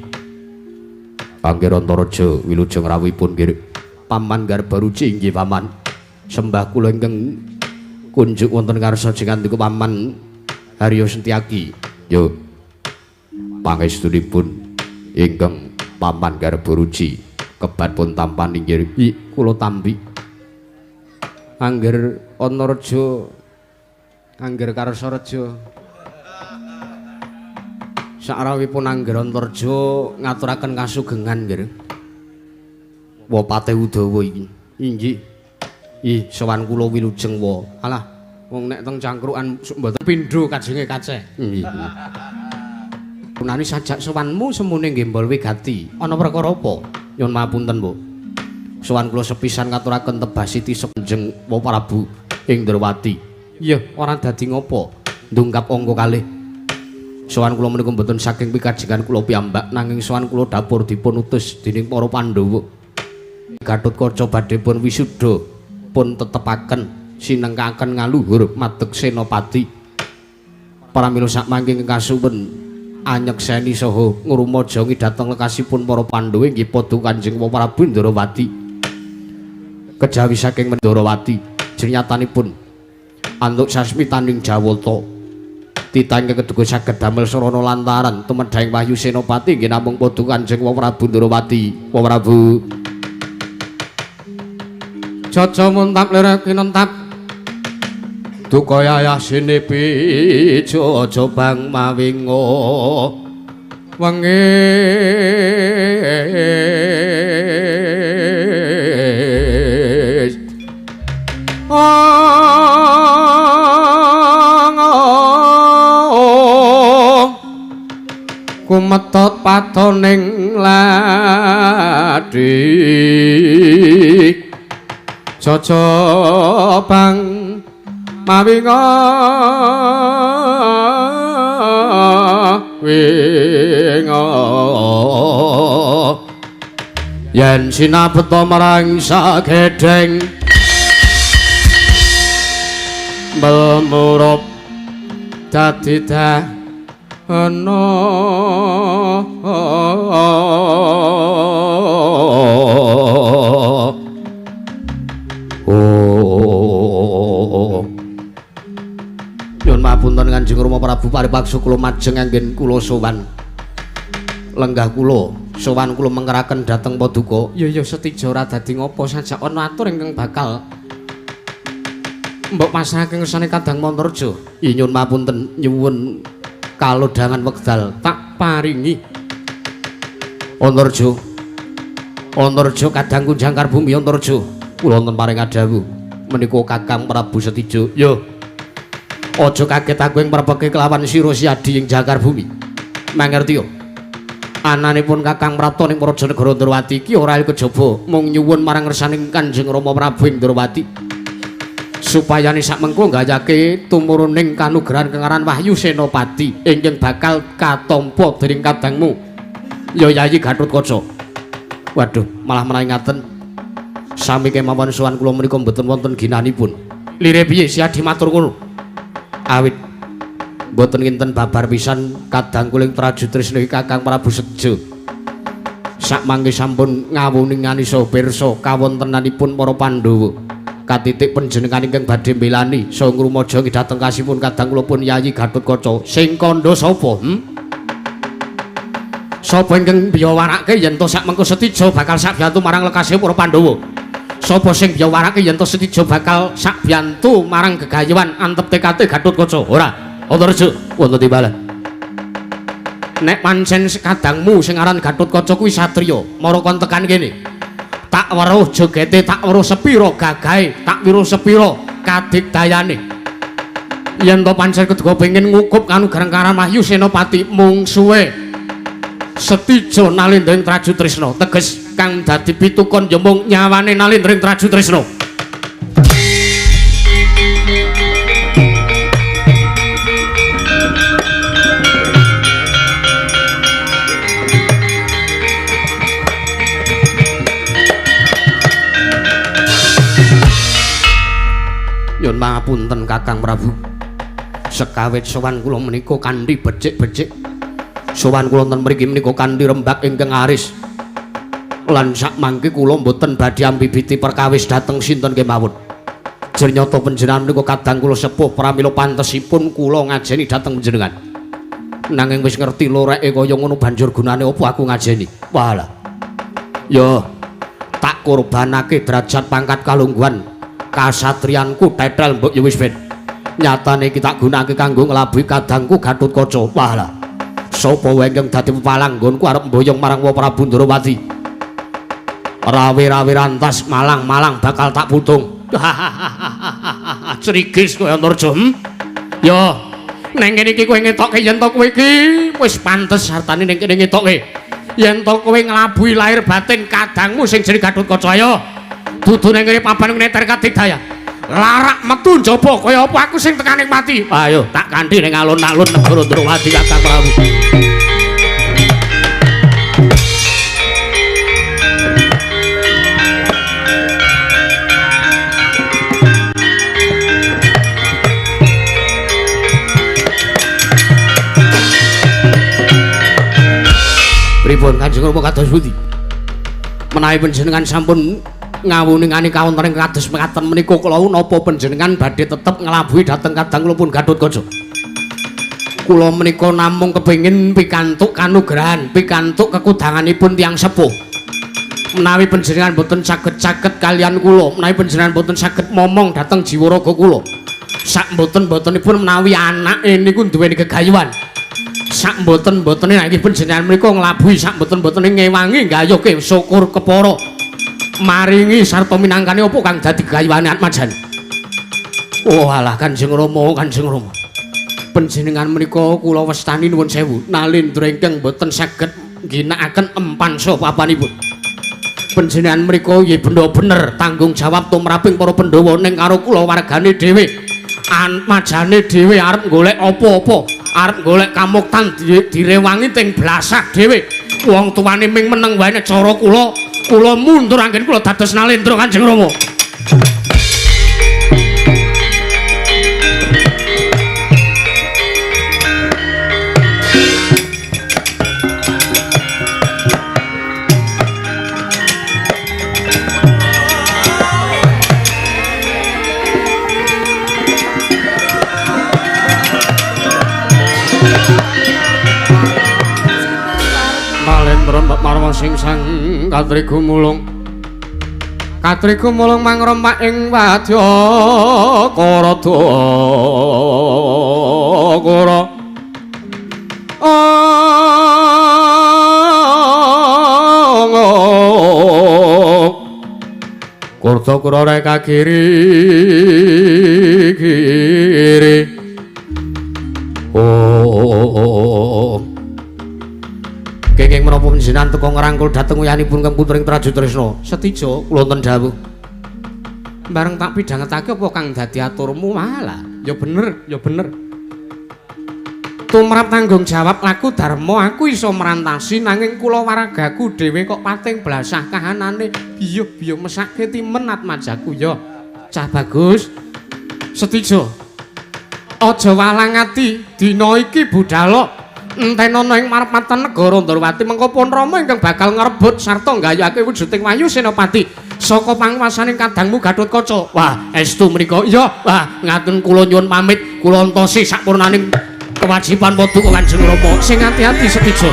Angger Antareja wilujeng rawuhipun nggih Paman Garbaruci inggih Paman. Sembah kula ingkang kunjuk wonten ngarsa jengandika Paman Haryo Sentiaki. Yo. Pangestunipun ingkang Paman Garbaruci kebat pun tampani nggih kula tampi. Angger Antareja angger Karsareja sakrawipun angger Antareja ngaturaken kasugengan nggih. Wapate Udawa iki. Inggih. Ih, sowan kula wilujeng wa. Alah, wong nek teng cangkrukan mboten pindho kajenge kaceh. Nggih. Punani sajak sowanmu semune nggembol wigati. Ana perkara apa? Nyuwun mapunten, Bu. Sowan kula sepisan ngaturaken tebasi Kanjeng Wa Prabu ing Ndrawati. Iya, ora dadi ngopo. Ndungkap angka kalih. Sowan kula menika mboten saking pikajengan kula piyambak nanging sowan kula dapur dipun utus dening para Pandhawa. Gatotkaca badhe pun wisuda pun tetepaken sinengkaken ngaluhur madeg senopati. Pramila sakmangke kasuwun anyekseni saha ngrumajangi dhateng lekasipun para Pandhawa inggih padha Kanjeng Prabu Ndrawati. Kejawi saking Ndrawati jernyatanipun antuk sasmitaning Jawata. Titah ingkang keduga saged damel sarana lantaran tumedhahing wahyu senopati inggih namung padha Kanjeng Prabu Ndrawati. Wa Prabu Jaja muntap lirek kinentap duka yayah sine pijo aja bang mawingo wengi kumetot patoning ladi Jaja bang mawinga winga yen sinabeta marang sagedheng melmurup dadi dahana. Oh. Nyuwun mapunten Kanjeng Rama Prabu paripaksa kula majeng anggen kula sowan. Lenggah kula, sowan kula mengkeraken dhateng paduka. Ya ya Setija ora dadi ngopo sajak ana atur ingkang bakal mbok pasrahake ngersane Kadang Mantarja. Nyuwun mapunten nyuwun kalodhangan wekdal tak paringi. Antarja. Antarja kadangku jangkar bumi Antarja. Kula wonten paring adhawuh menika Kakang Prabu Setija. Yo. Aja kaget aku ing prepeke kelawan sira Siadi ing jangkar bumi. Mangerti yo. Ananipun Kakang Prapta ning Praja Negara Ndrawati iki ora kejaba mung nyuwun marang ngersaning Kanjeng Rama Prabu ing Ndrawati supayane sakmengko nggayake tumuruning kanugrahan kengaran Wahyu Senopati ingkang bakal katampa dening kadangmu ya Yayi Gathotkaca. Waduh, malah menawi ngaten sami kemawon sowan kula menika mboten wonten ginanipun. Lire piye Siadi matur ngono? Awit mboten kinten babar pisan kadang kuling Trajutrisna iki Kakang Prabu Sejo. Sakmangke sampun ngawuningani saha pirsa kawontenanipun para Pandhawa. Katitik panjenengan ingkang badhe mbelani saha ngrumaja dhateng kasipun kadang kula pun Yayi Gathotkaca. Sing kandha sapa? Sapa ingkang biyawarake yen to sakmengko Setija bakal sakbiyantu marang lekase para Pandhawa? Sapa sing biyawarake yen to Setija bakal sakbiyantu marang gegayuhan antep tekate Gathotkaca? Ora. Antareja wonten timbalan. Nek pancen kadangmu sing aran Gathotkaca kuwi satriya, mara kon tekan kene. Tak weruh jogete, tak weruh sepira gagahe, tak weruh sepira kadigdayane. Yen to pancen keduga pengin ngukup kanugrahan karan Wahyu Senopati mungsuhe Setija Nalendra ing Trajutrisna, teges kang dadi pitukon ya mung nyawane Nalendra ing Trajutrisna. Nyun pangapunten Kakang Prabu. Sekawit sowan kula menika kanthi becik-becik. Sowan kula wonten mriki menika kanthi rembag ingkang aris. Lan sakmangke kula mboten badhe ambibiti perkawis dhateng sinten kemawon. Jernyata panjenengan menika kadang kula sepuh pramila pantesipun kula ngajeni dhateng panjenengan. Nanging wis ngerti loreke kaya ngono banjur gunane apa aku ngajeni? Walah. Ya tak korbanake derajat pangkat kalungguhan kasatriyanku tetel mbok ya wis ben. Nyatane iki tak gunakake kanggo nglabuhi kadangku Gathotkaca. Walah. Sapa wae ingkang dadi pepalang nggonku arep mboyong marang Wa Prabu Ndrawati. Rawe-rawe rantas malang-malang bakal tak putung. Crigis kowe Antarja. Ya, neng kene iki kowe ngetokke yen to kowe iki wis pantes hartane ning kene ngetokke. Yen to kowe nglabuhi lahir batin kadangmu sing jenenge Gathotkaca ayo. Dudu neng kene papan ngneter kadigdayan. Larak metu njaba kaya apa aku sing tekane mati. Ayo tak kanthi ning alun-alun negara Ndrawati Kakang Prabu. Pripun Kanjeng Rama kados pundi? Menawi panjenengan sampun ngawuningani kawontenan kados mekaten menika kula napa panjenengan badhe tetep nglabuhi dhateng kadang kula pun Gathotkaca. Kula menika namung kepengin pikantuk kanugrahan, pikantuk kekudanganipun tiyang sepuh. Menawi panjenengan boten saged-saged kaliyan kula, menawi panjenengan boten saged momong dhateng jiwa raga kula. Sak mboten-mbotenipun menawi anake niku duweni gegayuhan. Sak mboten-mbotene nek panjenengan menika nglabuhi sak mboten-mbotene ngewangi nggayuhke syukur kepara. Maringi sarta minangkane apa kang dadi gayuhane Atmajan. Oh alah Kanjeng Rama, Kanjeng Rama. Panjenengan menika kula wastani nuwun sewu nalendra ingkang boten saged ngginakaken empan saha papanipun. Panjenengan menika nggih benda bener tanggung jawab tumraping para Pandhawa ning karo kula wargane dhewe. Atmajane dhewe arep golek apa-apa, arep golek kamuktan direwangi teng blasah dhewe. Wong tuane ming meneng wae nek cara kula kula mundur anggen kula dados Nalendra Kanjeng Rama. Nalendra marwa sing sang katrigu mulung. Katrigu mulung mangrempak ing wadya karada kara. Kurta kura reka kiri kiri. Oh. Kenging menapa panjenengan teka ngrangkul dhateng uyanipun Kang Putring Trajutrisna? Setija kula wonten dawuh. Bareng tak pidhangetake apa kang dadi aturmu malah. Ya bener, ya bener. Tumrap tanggung jawab laku dharma aku iso merantasi nanging kula waragaku dhewe kok pating blasah kahanane. Biyuh biyuh mesake timen atmajaku ya. Cah bagus. Setija. Aja walang ati dina iki budhalo entenono ing marepatan negara Ndorowati mengko pun Rama ingkang bakal ngrebut sarta nggayuhake wujuding Wahyu Senopati saka panguwasaning kadangmu Gatotkaca. Wah, estu menika. Iya, wah, ngaten kula nyuwun pamit, kula entosi sakpurnaning kewajiban paduka Kanjeng Rama. Sing ati-ati Setija.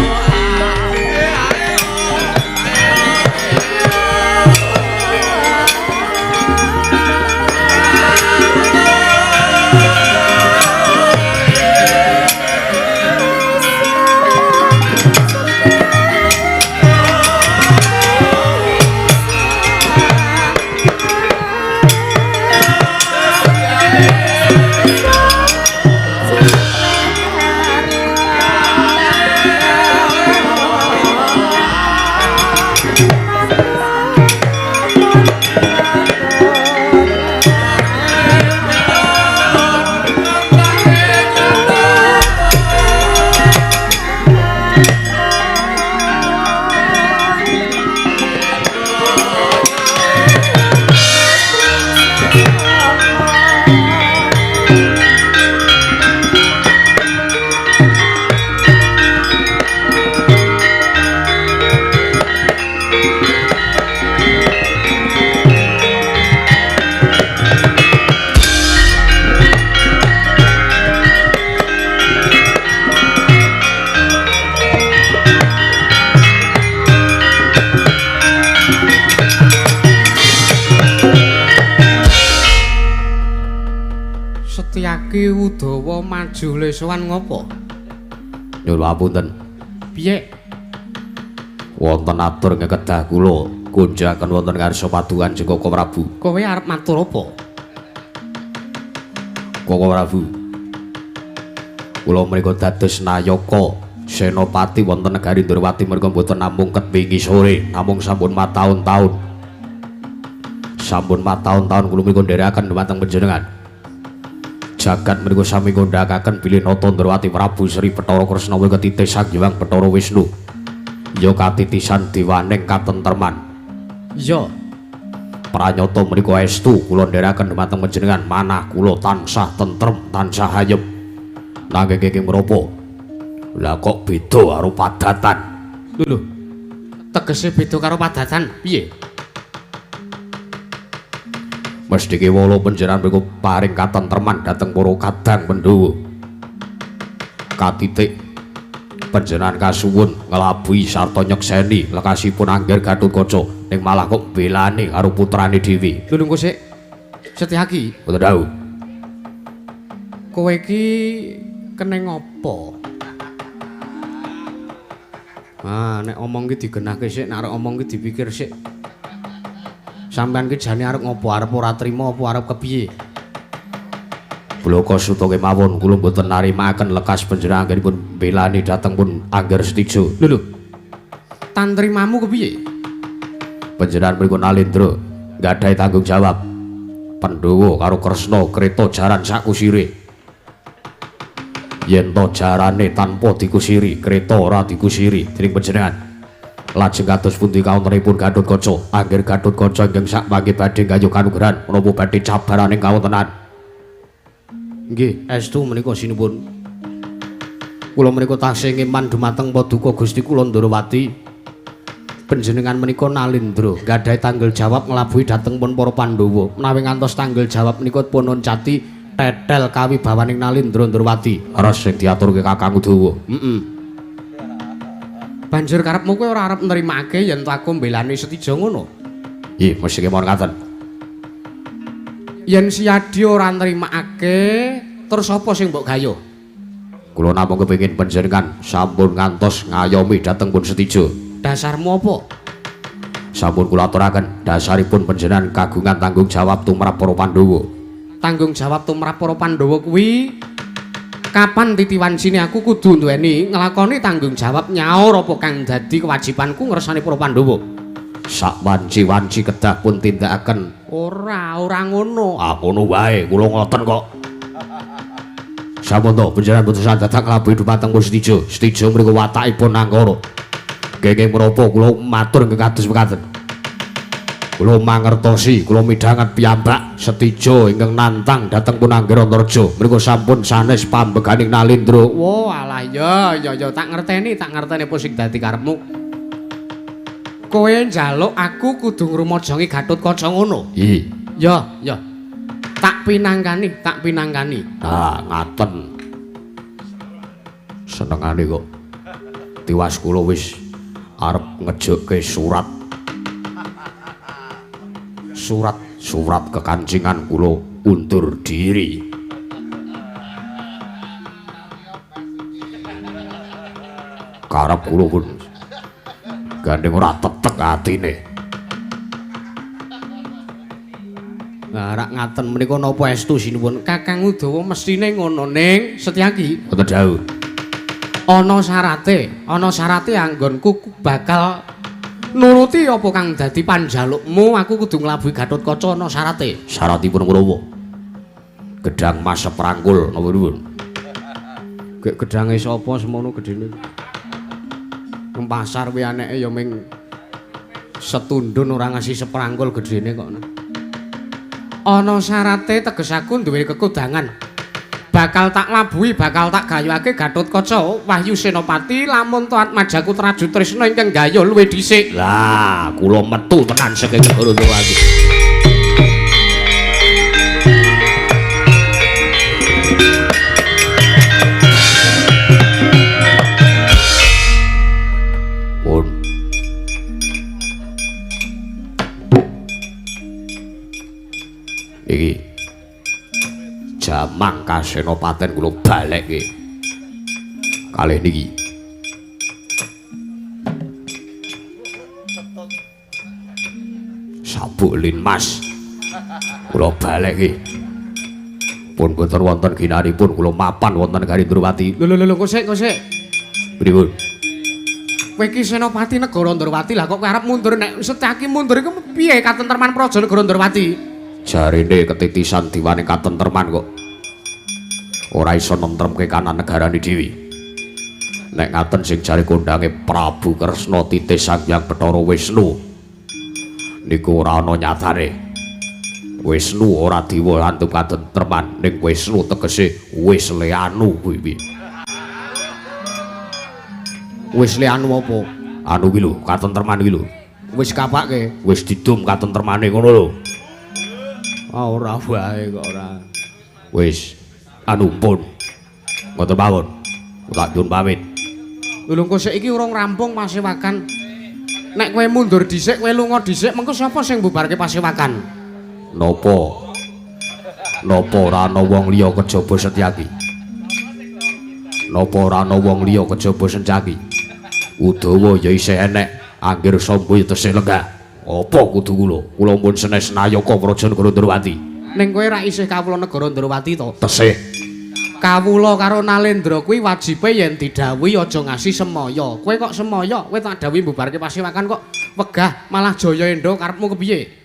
Setyaki Udawa maju lesowan ngopo? Nyuwun papunten. Piye? Wonten atur ngekedah kula kunjaken wonten ngarsa padukan Kanjeng Koko Prabu. Kowe arep matur apa? Koko Prabu. Kula mriku dados nayaka senopati wonten negari Ndorowati merga mboten namung ket wingi sore, namung sampun mataun-taun. Sampun mataun-taun kula mriku nderekaken dhumateng panjenengan. Jagat mriku sami ngundhakaken bilih Nata Ndorowati Prabu Sri Bathara Kresna menika titih Sang Hyang Bathara Wisnu. Ya katitisan dewaning katentreman. Iya. Pranyata mriku estu kula nderekaken dhumateng panjenengan manah kula tansah tentrem, tansah ayem. Nanging iki menapa? Lah kok beda karo padatan? Lho lho. Tegese beda karo padatan piye? Mesthi kewala panjenengan mriku paring katentreman dhateng para kadang Pandhawa. Katitik panjenengan kasuwun nglabuhi sarta nyekseni lekasipun Angger Gatotkaca ning malah kok belani karo putrane dhewe. Lho engko sik. Setyaki, mboten dawuh. Kowe iki keneng apa? Ah, nek omong ki digenahke sik, nek arep omong ki dipikir sik. Sampeyan ki jane arep ngopo? Arep ora trima apa arep kepiye? Bloko suta kemawon kula mboten narimakaken lekas panjenengan anggenipun belani dhateng pun Angger Setija. Lho lho. Tantrimamu kepiye? Panjenengan mriku nalendra nggadahi tanggung jawab. Pandhawa karo Kresna kreta jaran sakusire. Yen to jarane tanpa dikusiri, kreta ora dikusiri dening panjenengan. Lajeng kados pundi kawontenipun Gatotkaca? Angger Gatotkaca ingkang sakmangke badhe nggayuh kanugrahan menapa badhe cabaraning kawontenan? Nggih, estu menika sinuwun. Kula menika tasih ngeman dumateng paduka Gusti kula Ndorowati. Panjenengan menika nalendra nggadahi tanggung jawab nglabuhi dhateng pun para Pandhawa. Menawi ngantos tanggung jawab menika pun oncati tetel kawibawaning Nalendra Ndorowati. Res sing diaturke Kakang Udawa. Heeh. Banjur karepmu kowe ora arep nrimake yen to aku mbelani Setija ngono? Nggih, mesti kemawon ngaten. Yen Siyadi ora nrimakake, terus apa sing mbok gayuh? Kula namung kepengin panjenengan sampun ngantos ngayomi dhateng pun Setija. Dasarmu apa? Sampun kula aturaken, dasaripun panjenengan kagungan tanggung jawab tumrap para Pandhawa. Tanggung jawab tumrap para Pandhawa kuwi Kapan titiwancine aku kudu duweni nglakoni tanggung jawab nyaur apa kang dadi kewajibanku ngersani para Pandhawa. Sak wanci-wanci kedah pun tindakaken. Ora, ora ngono. Ah ngono wae, kula ngoten kok. Sampun to panjenengan putusan dadak nglabuhi dumateng Setija. Setija mriku watakipun angkara. Kenging menapa kula matur ingkang kados mekaten. Kula mangertosi, kula midhanget piyambak Setija ingkang nantang dhateng Punangger Antareja. Mriku sampun sanes pambeganing Nalendra. Wah, alah ya, ya ya tak ngerteni apa sing dadi karepmu. Kowe njaluk aku kudu ngrumajangi Gatotkaca ngono. Iya. Ya, ya. Tak pinangkani, tak pinangkani. Ah, ngaten. Senengane kok. Tiwas kula wis arep ngejokke surat. Surat kekancingan kula undur diri. Karep kula pun gandeng ora tetek atine. Lah rak ngaten menika napa estu sinuwun Kakang Udawa mestine ngono ning Setyaki. Mboten dawuh. Ana syarate anggonku bakal nuruti apa kang dadi panjalukmu, aku kudu nglabuhi Gatotkaca ana syarate. Syaratipun menapa? Gedhang mas seprangkul napa nuwun? Gek gedhange sapa semono gedhene? Nang pasar kuwi aneke ya ming setundun ora ngasih seprangkul gedhene kok. Ana syarate teges aku duwe kekudangan. Bakal tak labuhi, bakal tak gayuhake Gatotkaca Wahyu Senopati lamun to Atmajaku Traju Trisna ingkang gayuh luwih dhisik. Lah, kula metu tenan saking negara Ndrawati. Pun. Iki jamang kasenopaten kula balekke kalih niki. Sabuk linmas kula balekke. Pun boten wonten ginanipun kula mapan wonten negari Ndrawati. Lho lho lho kok sik kok sik. Pripun? Kowe iki Senopati negara Ndrawati lah kok kowe arep mundur nek Setyaki mundur iku piye katentreman praja negara Ndrawati? Jarene ketitisan diwane katentreman kok ora iso nentremke kanan negarane dhewe. Nek ngaten sing jare kondange Prabu Kresna titis Sang Hyang Bathara Wisnu niku ora ana nyatane. Wisnu ora dewa antuk katentreman, ning Wisnu tegese wis leanu kuwi piye. Wis leanu apa? Anu kuwi lho, katentreman kuwi lho. Wis kapake, wis didum katentremane ngono lho. Ah ora wae kok ora. Wis anu pun. Ngoten mawon. Tak nyuwun pamit. Lho engko sik iki urung rampung pasewakan. Nek kowe mundur dhisik, kowe lunga dhisik, mengko sapa sing mbubarke pasewakan? Napa? Napa ora ana wong liya kejaba Setyaki? Napa ora ana wong liya kejaba Setyaki? Udawa ya isih enek, anggir Samba ya tesih lenggah. Apa kudu kula? Kula pun senes nayaka praja negara Ndrawati. Ning kowe ra isih kawula negara Ndrawati to? Tesih. Kawula karo Nalendra kuwi wajibe yen didhawuhi aja ngasi semaya. Kowe kok semaya? Kowe tak dhawuhi mbubarke pasewakan kok wegah malah jaya endo karepmu kepiye?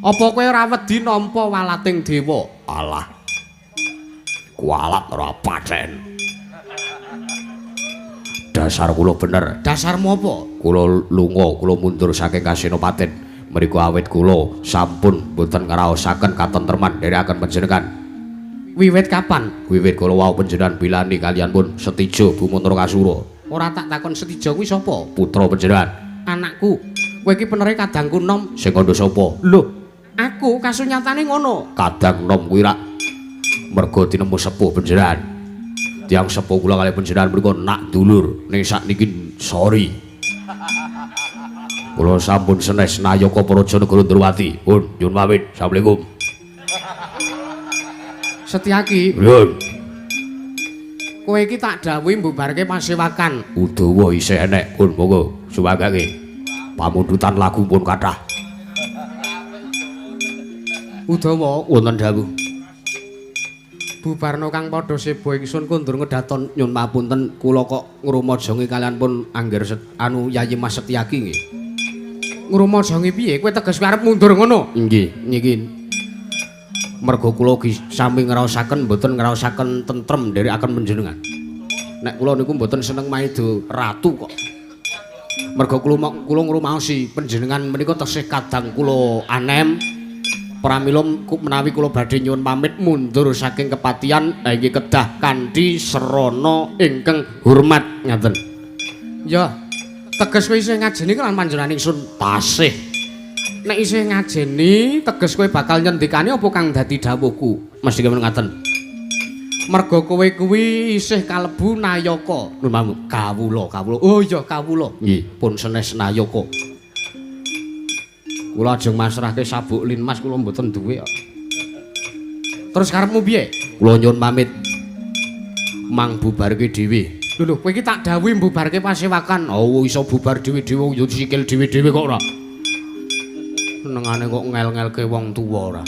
Apa kowe ora wedi nampa walating dewa? Alah. Kualat ora paten. Dasar kula bener. Dasarmu apa? Kula lunga, kula mundur saking Kasenopaten. Mriku awit kula sampun mboten ngraosaken katentreman dherekaken panjenengan. Wiwit kapan? Wiwit kula wau panjenengan bilani kaliyan pun Setija Bumantra Kasura. Ora tak takon Setija kuwi sapa? Putra panjenengan. Anakku. Kowe iki penere kadangku nom. Sing kandha sapa? Lho, aku kasunyatane ngono. Kadang nom kuwi rak merga tinemu sepuh panjenengan. Tiyang sepuh kula kalih panjenengan mriku nak dulur ning sakniki sorry. Kula sampun senes nayaka praja negara Ndrawati. Pun nyuwun pamit. Assalamualaikum. Setyaki. Pripun? Kowe iki tak dawuhi mbubarke pasewakan. Udawa isih enek. Pun monggo suwagake. Pamundutan lagu pun kathah. Udawa wonten dawuh. Bubarno kang padha seba ingsun kondur ngedaton nyun papunten kula kok ngrumajangi kalian pun angger anu Yayi Mas Setyaki nggih. Ngrumajangi piye? Kowe teges arep mundur ngono? Nggih, niki mergo kula sami ngraosaken mboten ngraosaken tentrem nderekaken panjenengan. Nek kula niku mboten seneng maida ratu kok. Mergo kula ngrumaosi panjenengan menika tesih kadang kula anem. Pramila menawi kula badhe nyuwun pamit mundur saking kepatihan inggih kedah kanthi srana ingkang hormat ngaten. Ya, teges kowe isih ngajeni lan panjenengan ingsun tasih. Nek isih ngajeni teges kowe bakal nyendikani apa kang dadi dawuhku? Mesti kemawon ngaten. Mergo kowe kuwi isih kalebu nayaka. Nuwun kawula, kawula. Oh iya kawula. Nggih, pun senes nayaka. Kula ajeng masrahke sabuk linmas kula mboten duwe kok. Terus karepmu piye? Kula nyuwun pamit. Mang bubarke dhewe. Lho lho, kowe iki tak dawuhi mbubarke pasewakan. Oh, iso bubar dhewe-dhewe yo sikil dhewe-dhewe kok ora. Senengane kok ngel-ngelke wong tuwa ora.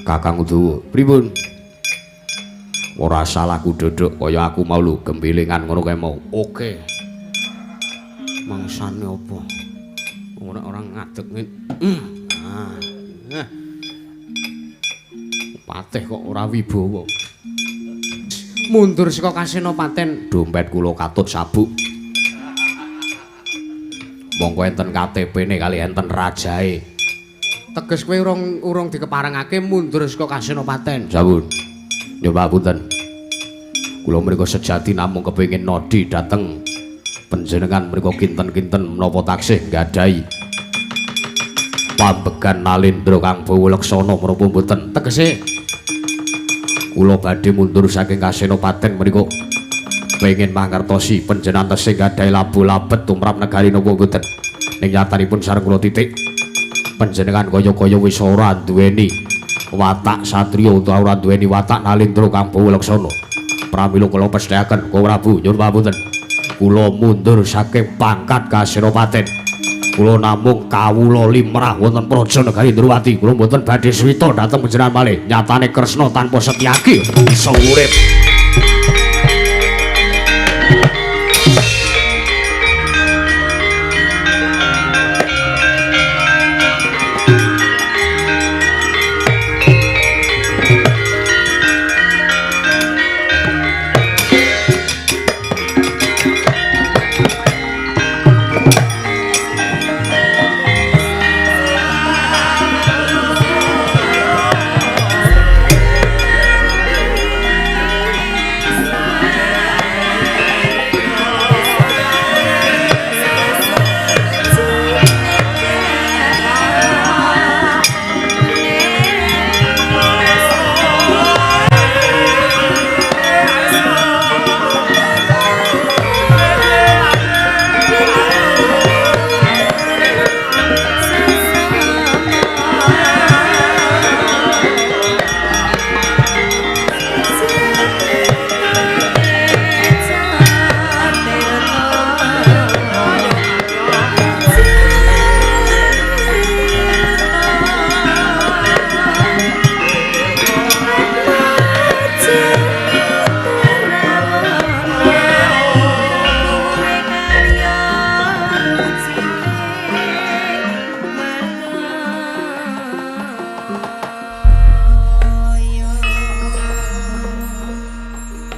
Kakang Udawa, pripun? Ora salah ku dodok kaya aku mau lho gembelengan ngono kae mau. Oke. Mangsane apa? Ora orang ngadeg ngene. Patih kok ora wibawa. Mundur saka Kasenopaten, dompet kula katut sabuk. Monggo enten KTP-ne kali enten rajae. Teges kowe urung dikeparengake mundur saka Kasenopaten. Sampun. Nyoba punten. Kula mriku sejati namung kepengin nodi dhateng panjenengan mriku kinten-kinten menapa taksih nggadahi pambegan Nalendra kang bawa leksana menapa mboten. Tegese kula badhe mundur saking Kasenopaten mriku pengin mangertosi panjenengan tesih nggadahi labu labet tumrap negari napa mboten. Ning nyatanipun sareng kula titik panjenengan kaya-kaya wis ora duweni watak satriya utawa ora duweni watak Nalendra kang bawa leksana. Pramila kula pesthekaken Koko Prabu nyuwun pamunten. Kula mundur saking pangkat Kasenopaten. Kula namung kawula limrah wonten praja negari Ndrawati. Kula mboten badhe swita dhateng panjenengan malih. Nyatane Kresna tanpa Setyaki iso urip.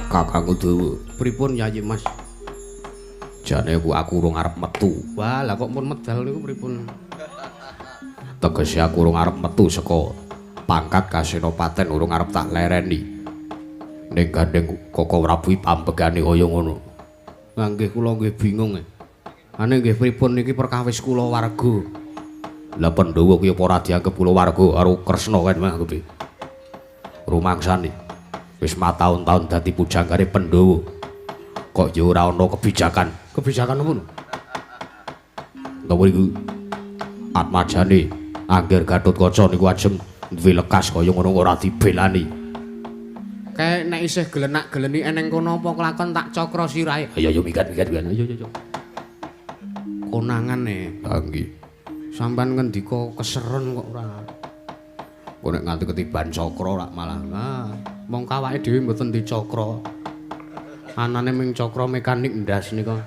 Kakang Udawa, pripun Yayi Mas? Jane aku urung arep metu. Wah, lah kok pun medal niku pripun? Tegese aku urung arep metu saka pangkat Kasenopaten, urung arep tak lereni. Ning gandeng Koko Prabu pambegane kaya ngono. Lah nggih kula nggih bingung. Ane nggih pripun niki perkawis kula warga. Lah Pandhawa kuwi apa ora dianggep kula warga karo Kresna kan mangke. Rumangsane wis mataun-taun dadi pujanggane Pandhawa. Kok ya ora ana kebijakan. Kebijakan apa? Napa niku atmajane angger Gatotkaca niku ajeng duwe lekas kaya ngono ora dibelani. Kae nek isih gelenak-geleni eneng kono apa kelakon tak cakra sirahe. Ayo ayo minggat minggat minggat. Ayo ayo. Konangan e. Ha nggih. Sampeyan ngendika keseren kok ora. Kok nek nganti ketiban cakra ora malah. Ah. Mongko awake dhewe mboten dicakra. Anane ming cakra mekanik ndas nika.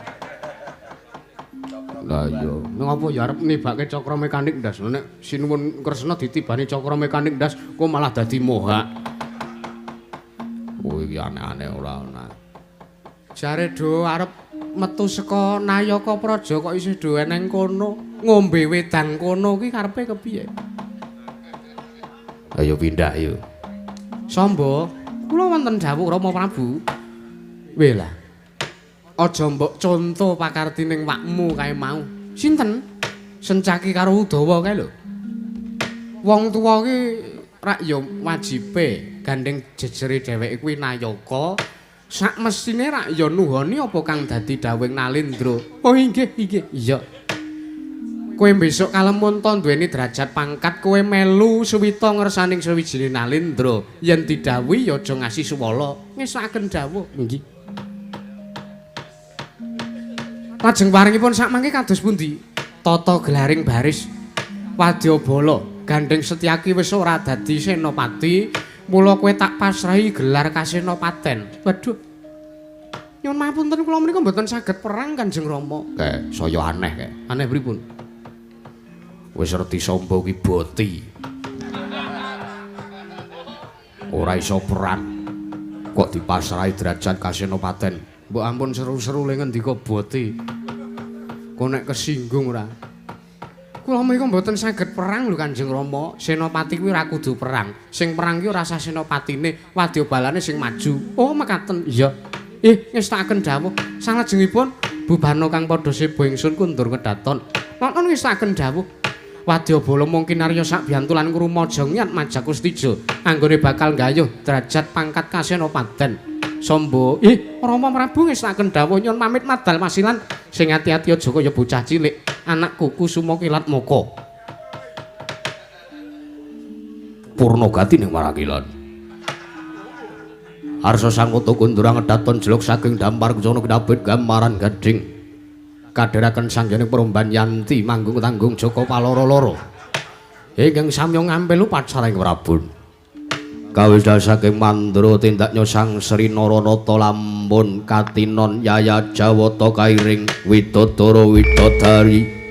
Lah iya, ning apa ya arep nibake cakra mekanik ndas. Nek sinuwun Kresna ditibani cakra mekanik ndas, kok malah dadi mohak. Oh iki aneh-aneh ora ana. Jare do arep metu saka Nayaka Praja kok isih do eneng kono, ngombe wedang kono ki karepe kepiye? Ayo pindah yo. Samba, kula wonten dawuh Rama Prabu. Weh lah. Aja mbok conto pakartining wakmu kae mau. Sinten? Sencaki karo Udawa kae lho. Wong tuwa ki rak ya wajibe gandeng jejere dheweke kuwi Nayaka. Sak mestine rak ya nuhoni apa kang dadi dawuhing Nalendra. Oh inggih, inggih. Iya. Kowe besok kalemunta duweni derajat pangkat, kowe melu suwita ngersaning sawijine Nalendra. Yen didhawuhi ya aja ngasi suwala. Ngesakaken dawuh. Inggih. Lajeng paringipun sak mangke kados pundi? Tata gelaring baris wadyabala gandeng Setyaki wis ora dadi senopati, mula kowe tak pasrahi gelar kasenopaten. Waduh. Nyuwun mapunten kula menika mboten saged perang Kanjeng Rama. Kae saya aneh kae. Aneh pripun? Wis reti Samba ki boti. Ora iso perang. Kok dipasrahi derajat kasenopaten? Mbok ampun seru-seru le ngendika boti. Kok nek kesinggung ora? Kula menika mboten saged perang lho Kanjeng Rama. Senopati kuwi ora kudu perang. Sing perang ki ora sah senopatine, wadyabalane sing maju. Oh, mekaten. Iya. Ngestakaken dawuh. Salajengipun bubana kang padha seba ingsun kundur kedaton. Wonten ngestakaken dawuh. Wadyabala mung kinarya sak biyantu lan ngrumaja ngiat Majakustija anggone bakal nggayuh derajat pangkat kasenopaten. Samba, Rama Prabu ngestakaken dawuh nyuwun pamit madal masilan sing ati-ati aja kaya bocah cilik, anakku Kusuma Kilat Moko. Purna gati ning Marakilan. Arsa sangkota kundura ngedaton jeluk saking dampar kencana kinabet gamaran gading. Kadheraken sanghyang peromban Yanti manggung tanggung Jaka Paloro-loro. Ingkang samya ngampil upacara ing Prabun. Kawis saking mandra tindaknya Sang Sri Naranata lampun katinon Yaya Jawata kairing widodara widodari.